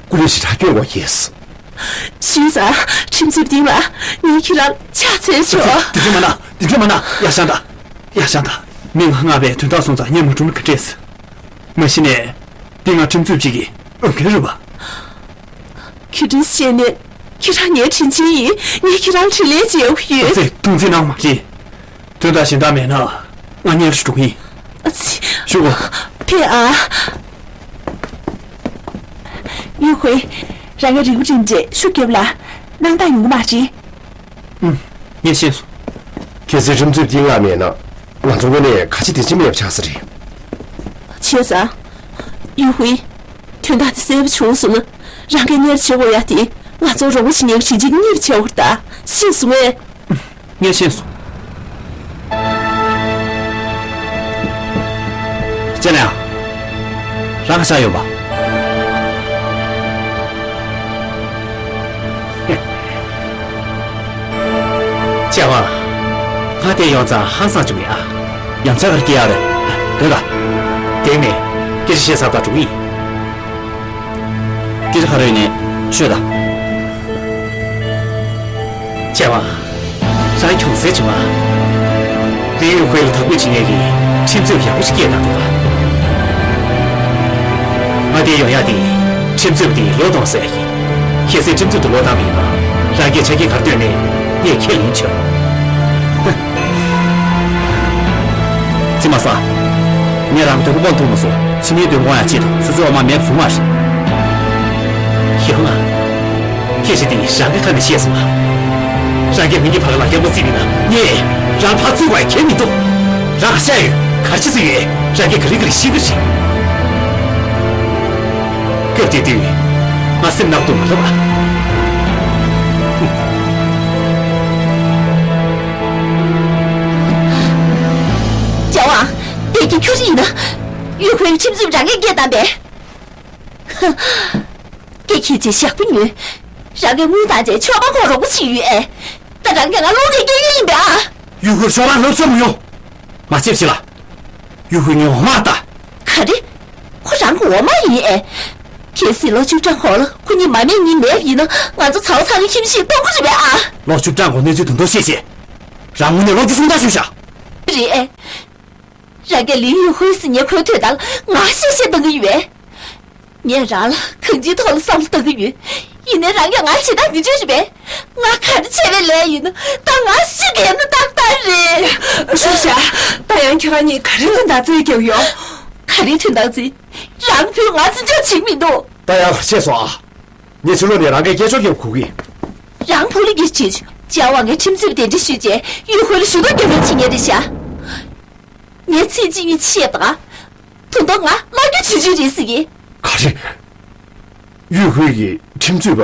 སྐུ་ལུས་ཞེ་དྲག་སྐྱོན་དགོས་ཀྱིས། ཞུས་ཙང་ཁྲིམས་རྩོད་སྡིངས་ལ་ངས་ཁྱེད་རང་ཕྱག་འཚལ་ཆོག་དེ་འདྲ་མ་གནང་། དེ་འདྲ་མ་གནང་། ཡར་བཞེངས་དང་། ཡར་བཞེངས་དང་། མི་ང་སྔགས་པས་དོན་དག་སོང་ཙང་གཉེར་མ་གྲུབ་ན་ག་འདྲས། མ་གཞི་ནས་འདི་ང་ཁྲིམས་རྩོད་ཅིག་གི་འོས་འགན་རེད་པ། ཁྱེད་རང་བཤད་ནས་ཁྱེད་རང་ངའི་དྲིན་ཆེན་ཡིན། ངས་ཁྱེད་རང་དྲིན་ལན་འཇལ་དགོས་ཡོད། ཨ་ཙི། ཐུགས་རྗེ་གནང་མ་རེད། དོན་དག་གཞན་དག་མེད་ན་ང་གཉེར་ཞིག་འགྲོ་གི་ཡིན། ཨ་ཙི། ཞུ་གོ། ཕེབས་ཨ། ཡུས་ཧུའེ། རང་གི་རིན་གོང་འགྲིམ་རྗེས་ཤུགས་རྒྱབ་ལ། སྣང་དག་ཡོང་གི་མ་རེད། ཨུམ། ངས་ཤེས་སོང་། གལ་སྲིད་ཁྲིམས་རྩོད་འདི་ལ་མེད་ན་ང་ཚོ་དངོས་གནས་ག་ཅི་དེ་ཅི་མེད་པ་ཆགས་ས་རེད། བྱས་ཙང་། ཡུས་ཧུའེ། དོན་དག་དེ་གསལ་པོ་བྱུང་སོང་ན། རང་གིས་གཉེར་བྱེད་དགོས་ཡ་དེ་ང་ཚོ་རོགས་པ་བྱེད་མཁན་གྱི་དྲིན་ཆེན་གཉེར་བྱེད་དགོས་རེད་ད། ཤེས་སོང་ངས། ངས་ཤེས་སོང་། ཅེ་ལ་ཡང་། རང་ཤ་ཡོད་པ། ཅེ་ཝང་། ང་དེ་ཡོང་ཙང་ཧང་སང་བྱུང་ངས་ཨ། ཡང་ཆ་གར་སྐྱེ་ཡག་རེད། འདོད་ད། དེ་མིན། སྐད་ཆ་བཤད་ས་ད་འགྲོ་གི་ཡིན། སྐད་ཆ་ག་རེ་ཡིན་ནའི་ཤོད་ད། ཅེ་ཝང་། རང་གྱོང་གསལ་བྱུང་ང་། ལི་ཡུས་ཧུའེ་ལ་དོ་ཁུར་བྱེད་མཁན་གྱི་ཁྲིམས་རྩོད་ཡག་པོ་ཞིག་སྐད་བཏང་འདུག་ག་ང་དེ་ཡོང་ཡག་དེ་ཁྲིམས་རྩོད་དེ་ལོ་གཏོང་ཟེར་ཡ་ཡིན། གལ་སྲིད་ཁྲིམས་རྩོད་དེ་ལོ་བཏང་བ་ཡིན་ན་རང་གིས་ཆ་རྐྱེན་ག་རེ་བཏོན་ནའི་ངས་ཁས་ལེན་བྱེད། རྩིས་མ་ཟ། ངས་རང་གི་འདོད་པ་སྐོང་ཐུབ་མ་སོང་། ཕྱི་མིའི་འདོད་པ་སྐོང་ཡག་ཆེད་དུ་སོ་སོའི་འོ་མ་མེད་པ་བཟུང་བ་རེད། ཡོང་ང་། སྐད་ཆ་དེ་རང་གི་ཁ་ནས་བཤད་སོང་ང་། རང་གིས་མི་གི་ཕ་གི་ལ་རྒྱག་པ་རྩིས་པ་ཡིན་ན་ངས་རང་ཕར་ཚུར་བ་ཁྱད་མི་འདུག་རང་ཤ་ཡོད། གར་ཆི་ཚུ་ཡོད། རང་གིས་ག་རེ་ག་རེ་ཤེས་ཀྱི་རེད། སྐབས་དེ་དུས་ང་སེམས་ནག་ཏུ་མ་ལབ་ཨ། ཅེ་ཝང་། དེ་གི་ཁྱོད་ཡིན་ན། ཡུས་ཧུའེ་ཁྲིམས་རྩོད་རང་གིས་སྐད་བཏང་པས། ཧ། སྐད་ཁྱེད་ཀྱིས་ཞག་པོ་ཉོན། རང་གིས་དངུལ་བཏང་རྗེས་ཆོག་པ་ཁོ་རོགས་པ་བྱེད་ཡོད་ཨེ། ད་རང་གིས་ང་སློང་ནས་སྐྱེལ་ཡོད་ཡིན་པས་ཨ། ཡུས་ཧུའེ་ཤོག་རང་ལབ་ས་མི་ཡོང་། མ་བྱེད་ཕྱི་ལ། ཡུས་ཧུའེ་ངའི་འོ་མ་ལྟ། ག་རེ། ཁོ་རང་གི་འོ་མ་ཡིན་ཨེ། གལ་སྲིད་ལོ་བཅུ་གྲངས་འཁོར་ལ་ཁོ་གཉིས་མ་སྨྲས་གཉིས་མེད་པ་ཡིན་ན་ང་ཚོ་ཚ་བོ་ཚ་བོའི་ཁྱིམ་གཞིས་སྟོང་གི་རེད་པས་ཨ། ལོ་བཅུ་གྲངས་འཁོར་གནས་ཚུལ་དེ་འདྲ་བཤད་བྱས། རང་དངོས་གནས་ལོ་རྒྱུས་སུ་མ་ལྟ་ཞུས་བཞག་རེད་ཨེ། རང་གིས་ལིའུ་ཡུས་ཧུའེ་ཟེར་མཁན་ཁོའི་དོན་དག་ལ་ང་བཤད་བཤད་བཏང་གི་ཡོད་པས། ངས་རང་ལ་གང་ཅིའི་ཐོག་ལ་བསམ་བློ་བཏང་གི་ཡོད། ཡིན་ནའི་རང་གིས་ང་བྱེད་སྟངས་འདི་འདྲ་རེད་པས། ང་ག་རེ་བྱས་པའི་ལས་ཡིན་ན་ད་ང་ཤི་བསྡད་ན་ཏག་ཏག་རེད། ཤོག་ཤ། ད་ཡང་ཁྱེད་རང་གཉིས་ག་རེ་ལ་ཟླ་རྩེད་རྒྱག་ཡོད། ག་རེ་དོན་དག་ཟེར། རང་བུས་ང་བརྩི་འཇོག་བྱེད་མི་འདུག་ད་ཡང་ཤེས་སོང་ཨ། ངས་ཕྱི་ལོགས་ནས་རང་གི་སྐད་ཅོར་རྒྱབ་གོ་གི། རང་ཕུག་ལུགས་ཀྱི་བྱེད་ཅའོ་ཝང་གི་ཁྲིམས་རྩོད་པའི་གདན་འདྲེན་ཞུས་རྗེས་ཡུས་ཧུའེ་ལ་ཞུ་གཏུག་རྒྱབ་རོགས་བྱེད་ངེས་རེད་ཤག་ངས་ཚིག་གཅིག་གཉིས་བཤད་པ། ད་དུང་ང་ལོག་རྒྱུ་བྱེད་རྒྱུ་རེད་ཟེར་གི། ག་རེ། ཡུས་ཧུའེ་ཡི་ཁྲིམས་རྩོད་པ་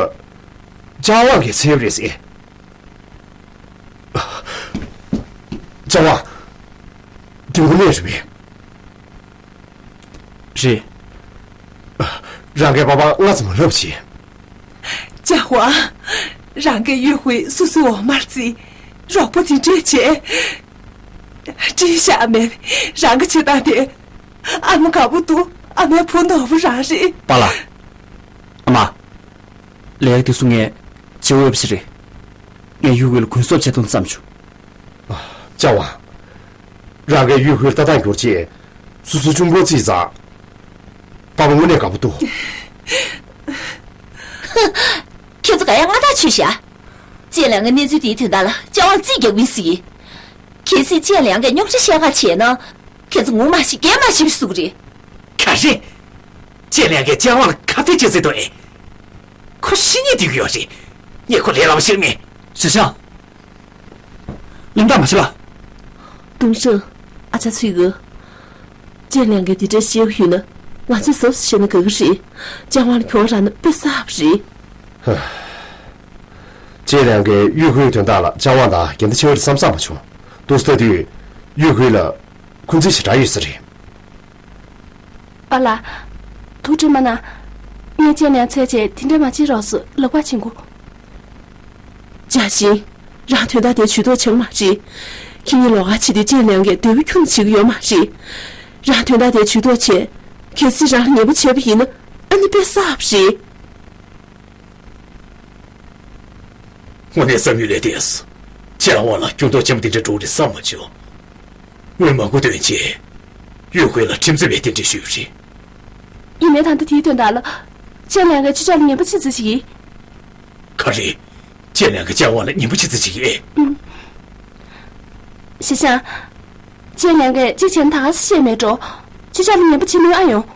ཅའོ་ཝང་གིས་བསད་པ་རེད་ཟེར། ཅའོ་ཝང་། དེ་དངོས་གནས་རེད་པས། རེད། རང་གི་པ་ཕ་ང་ཚོ་མ་ལབ་བྱེད། ཅའོ་ཝང་། རང་གིས་ཡུས་ཧུའེ་སོ་སོའི་འོག་མར་བརྩིས། རོགས་པ་དེ་འདྲས་བྱས། བཀྲིན་ཤག་མེད། རང་གི་བྱེད་སྟངས་དེ། ཨ་མ་དགའ་པོ་འདུག་ཨ་མའི་བུ་ནོར་བུ་རང་རེད། པཱ་ལགས། ཨ་མ། ལས་ཀ་དེ་ཚོ་ངས་བྱེད་འོས་པ་ཞིག་རེད། ངས་ཡུས་ཧུའེ་ལ་གུན་གསབ་བྱེད་དོན་བརྩམས་བྱུང་། ཅའོ་ཝང་། རང་གིས་ཡུས་ཧུའེ་ལ་ལྟ་སྟངས་བསྒྱུར་རྗེས། སོ་སོའི་གཅུང་པོ་བརྩིས་ཙང་། པ་ཕ་དངོས་གནས་དགའ་པོ་འདུག་ཁྱེད་ཚོ་ག་ཡང་སྔ་ཐག་ཆོད་ཤག་ཅེ་ལང་གི་གནས་ཚུལ་དེའི་དོན་དག་ལ་ཅའོ་ཝང་རྩིས་རྒྱག་མི་སྲིད། གལ་སྲིད་ཅེ་ལང་གིས་རྙོག་དྲ་བཤད་ག་བྱས་ན། ཁྱེད་ཚོ་ངོ་མ་ཤེས་རྒན་མ་ཤེས་པའི་གཟུགས་རེད། ག་རེ། ཅེ་ལང་གིས་ཅའོ་ཝང་ལ་ཁ་གཏད་བྱེད་རྩིས་འདུག་ཨེ། ཁོ་ཤི་ཉེས་འདོད་ཀྱི་ཡོད་རེད། ངས་ཁོ་ལས་སླ་པོ་ཤེས་མེད། ཞེ་ཞང་། གླེན་རྟགས་མ་བྱེད་ལ། ཏུང་ཧྲེང་། ཨ་ཅག་ཚུལ་གི། ཅེ་ལང་གིས་དེ་འདྲ་བཤད་ཀྱི་ཡོད་ན། ང་ཚོས་གཟབ་གཟབ་བྱས་ན་དགའ་གི་རེད། ཅའོ་ཝང་ལ་གྱོང་རག་ན་དཔེ་བསགས་པ་རེད། ཧ། ཅེ་ལང་གིས་ཡུས་ཧུའེ་དོན་དག་ལ་ཅའོ་ཝང་དང་འགལ་ཟླ་ཆེ་བ་རེད་བསམ་བསམ་མ་བྱུང་། ཏུང་ཧྲེང་། ལྟ་དུས་ཡུས་ཧུའེ་ལ་འཁོན་འཛིན་ཞེ་དྲག་ཡོད་ས་རེད། པཱ་ལགས། ཐུགས་ཁྲལ་མ་གནང་། ངས་ཅེ་ལང་འཚོལ་བྱས་དེ་འདྲ་མ་བྱེད་རོགས་ཟེར་ལབ་པ་བྱེད་དགོས། ཅཱ་ཞིན། རང་དོན་དག་དེ་ཇུས་གཏོགས་བྱེད་མ་རེད། ཁྱེད་གཉིས་ལོགས་ཀ་བྱེད་དུས་ཅེ་ལང་གིས་འདོད་པ་ཁྱོན་ནས་བྱེད་ཀྱི་ཡོད་མ་རེད། རང་དོན་དག་དེ་ཇུས་གཏོགས་བྱས། གལ་སྲིད་རང་ལ་ངན་པ་བྱས་པ་ཡིན་ན་ཨ་ནི་དཔེ་བསགས་པ་རེད། དངོས་གནས་བསམ་ཡུལ་ལས་འདས་སོང་། ཅའོ་ཝང་ལ་གྱོང་ཐོག་ཆེན་པོ་དེ་འདྲ་འགྲོ་རེད་བསམ་མ་བྱུང་། སྔོན་མ་མགོ་འདོན་བྱས། ཡུས་ཧུའེ་ལ་ཁྲིམས་རྩོད་པའི་རྟེན་འབྲེལ་ཞུས་པ་རེད། ཡིན་ནའི་ད་ལྟ་དེའི་དོན་དག་ལ། ཅེ་ལང་གིས་ཅི་ཅོག་ལ་ངན་པ་བྱེད་རྩིས་བྱེད་ཀྱི། ག་རེ། ཅེ་ལང་གིས་ཅའོ་ཝང་ལ་ངན་པ་བྱེད་རྩིས་བྱེད་ཀྱི་ཨེ། ཨུམ། ཞེ་ཞང་། ཅེ་ལང་གིས་ཅི་བྱས་ན་ད་ག་སེ་བཤད་མེད་འགྲོ། ཅི་ཅོག་ལ་ངན་པ་བྱེད་མིན་ཨ་ཡོང་།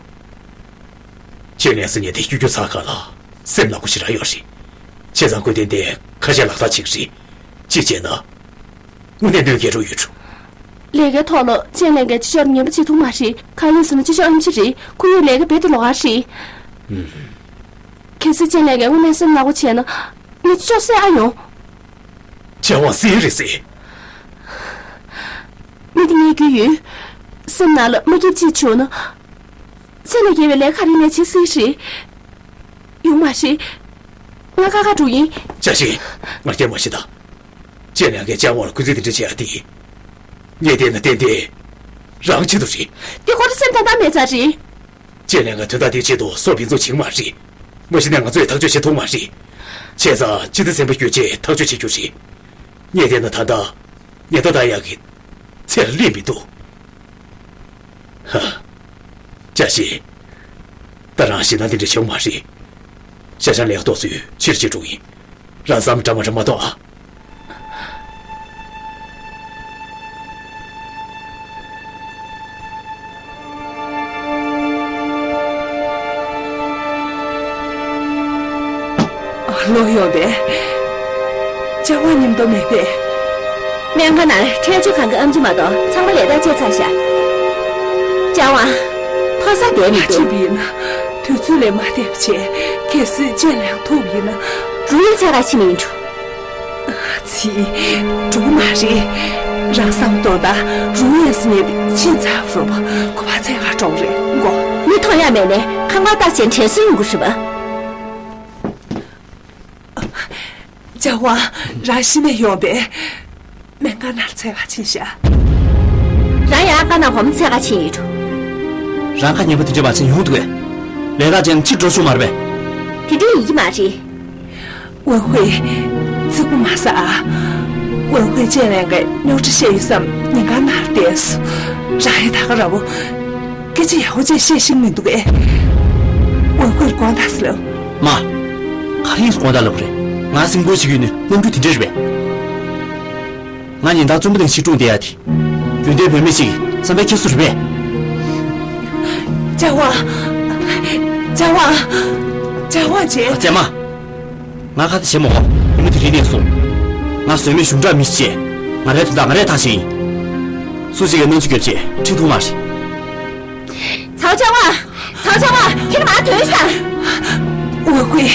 ཅེ་ལང་ཟེར་མཁན་དེ་གཡོ་སྒྱུ་ཚ་ཁ་ལ་སེམས་ནག་པོ་ཞེ་དྲག་ཡོད་རེད། བྱས་ཙང་ཁོས་ཏན་ཏན་ཁ་ཤས་ལག་བསྟར་བྱེད་ཀྱི་རེད། གཅིག་བྱས་ན། དངོས་གནས་གནོད་སྐྱེལ་རོགས་ཡོད་འགྲོ། ལས་ཀའི་ཐོག་ལ་ཅེ་ལང་གིས་ཅི་ཅོག་ལ་ངན་པ་བྱེད་ཐུབ་མ་རེད། གང་ཡིན་ཟེར་ན་ཅི་ཅོག་ཨེམ་ཆི་རེད། ཁོ་གཉིས་ལས་ཀ་རྦད་དེ་ལོགས་ཀ་རེད། ཨུམ། གལ་སྲིད་ཅེ་ལང་གིས་དངོས་གནས་སེམས་ནག་པོ་བྱས་ན། ངས་ཅི་ཅོག་བསད་ཨ་ཡོང་། ཅའོ་ཝང་བསད་རེད་ཟེར། མི་དེ་ངས་རྒྱུས་ཡོད། སེམས་ནང་ལ་མ་སྐྱིད་ཅིག་བྱུང་ན། ཚེ་ལས་བརྒལ་བའི་ལས་ཀ་རེ་ལས་བྱེད་སྲིད་རེད། ཡོང་མ་རེད། ང་ཁ་ཁ་འགྲོ་ཡིན། ཅཱ་ཞིན། ང་རྒྱལ་མ་བྱེད་ད། ཅེ་ལང་གིས་ཅའོ་ཝང་ལ་སྐུ་རྩེད་དེ་འདྲ་བྱེད་ཡ་དེ། ངས་བལྟས་ན་ཏན་ཏན། རང་ཆེད་དུ་རེད། དེ་ཁོ་རང་སེམས་ཐག་ཐག་མེད་ཙང་རེད། ཅེ་ལང་གིས་དོན་དག་དེའི་ཆེད་དུ་སྲོག་བེམ་རྫོང་བྱིན་མ་རེད། མ་གཞི་ནས་ང་ཚོས་ཐག་གཅོད་བྱེད་ཐུབ་མ་རེད། བྱས་ཙང་སྤྱི་ཚེ་ཚན་པ་བསྐྱོད་རྗེས་ཐག་གཅོད་བྱེད་རྒྱུ་རེད། ངས་བལྟས་ན་ད་ལྟ། ཉེན་བརྡ་བཏང་ཡག་གི་ཚད་ལ་སླེབས་མི་འདུག་ཧ། ཅཱ་ཞིན། ད་རང་ཞེད་སྣང་དེ་འདྲ་བྱེད་དགོས་མ་རེད། ཤ་ཤང་ལས་ཀ་ཏོག་ཙམ་ཕྱིར་བྱེད་འགྲོ་གི་ཡིན། རང་བསམ་འདྲ་མ་འདྲ་མ་གཏོང་ཨ། ལོ་ཡོང་པས། ཅཱ་ཝང་མཉམ་དུ་མེད་པས། སྨན་ཁང་ནང་འཕྲལ་བཅོས་ཁང་གི་ཨེམ་ཆི་མ་གཏོགས་ཚང་མ་ལས་ཀ་བྱས་ཚར་ཤག་ཅཱ་ཝང་། ཕོ་གསར་བསྡད་མི་འདུག་ཕྱིན་པ་ཡིན་ན་དུས་ཚོད་ལས་མ་འདས་པ་བྱས། གལ་སྲིད་ཅེ་ལང་ཐུག་པ་ཡིན་ན། རུང་ཡང་འཚོལ་ག་ཕྱིན་མི་འགྲོ། ཚིག་འགྲོ་གི་མ་རེད། རང་བསམ་གཏོང་དང་། རུང་ཡང་ཟེར་མཁན་དེ་ཕྱིན་ཚར་བ་རེད་པ། ཁོ་པ་འཚོལ་ག་འགྲོ་གི་རེད་གོ། མི་མཐོང་ཡ་མེད་ནའི་ཁང་པ་བཏགས་བྱས་དྲན་གསོ་ཡོང་གི་རེད་པ། ཅཱ་ཝང་། རང་གཞི་ནས་ཡོང་པས། སྨན་ཁང་ནང་འཚོལ་ག་ཕྱིན་ཤག་རང་ཡང་ཁ་ནང་སྒོར་མོ་འཚོལ་ག་ཕྱིན་ཡོད་འགྲོ། རང་ཁ་ཉན་པ་དེ་འདྲ་བ་ཅན་ཡོང་འདུག་གས། ལས་ཀ་ཅན་ཕྱིར་འགྲོ་ཆོག་མ་རེད་པས། དེ་འདྲ་ཡིན་གྱི་མ་རེད། ཝུན་ཧུའེ། ཚིག་པ་མ་ཟ་ཨ། ཝུན་ཧུའེ་ཅེ་ལང་གིས་རྙོག་དྲ་བཤད་ཡོད་བསམ་ཉེན་ཁ་ནང་བསྡད་སོང་། རང་ཡང་ད་ག་ར་བོ། སྐད་ཆ་ཡག་པོ་ཅིག་བཤད་ཤེས་མི་འདུག་གས། ཝུན་ཧུའེ་ལ་དགོངས་དག་ཟེར་ལབ། མ། ག་རེ་ཡིན་ཟེར་དགོངས་དག་ལབ་རེད། ང་སེམས་ཁུར་བྱེད་ཀྱི་ཡོད་ནི་རྣམ་འགྱུར་དེ་འདྲ་རེད་པས། ང་ཉིན་ལྟར་བཙུན་པ་དང་ཞིག་སྒྲུང་བསྡད་ཡ་དེ། རྒྱུན་ལྡན་བུད་མེད་ཞིག་གི་བསམ་པའི་འཁྱེར་སོ་རེད་པས། ཅཱ་ཝང་། ཅཱ་ཝང་། ཅཱ་ཝང་ཅེ། ཨ་ཙེ་མ། ང་ཁ་ཏ་བྱེད་མ་དགོས། ཉིན་མོ་དེ་རིང་ནས་བཟུང་། ང་ཟོལ་མེད་གཞུང་དྲང་མི་ཞིག་བྱས། ང་རའི་དོན་དག་ང་རས་ཐག་བཅད་ཡིན། སུ་གཅིག་གིས་གནོན་ཤུགས་བརྒྱབ་བྱས་ཁྲིད་ཐུབ་མ་རེད། ཚའོ་ཅང་ཝང་། ཚའོ་ཅང་ཝང་། ཁྱེད་མར་ཐོན་ཤོག་ཝེ་ཧུའེ།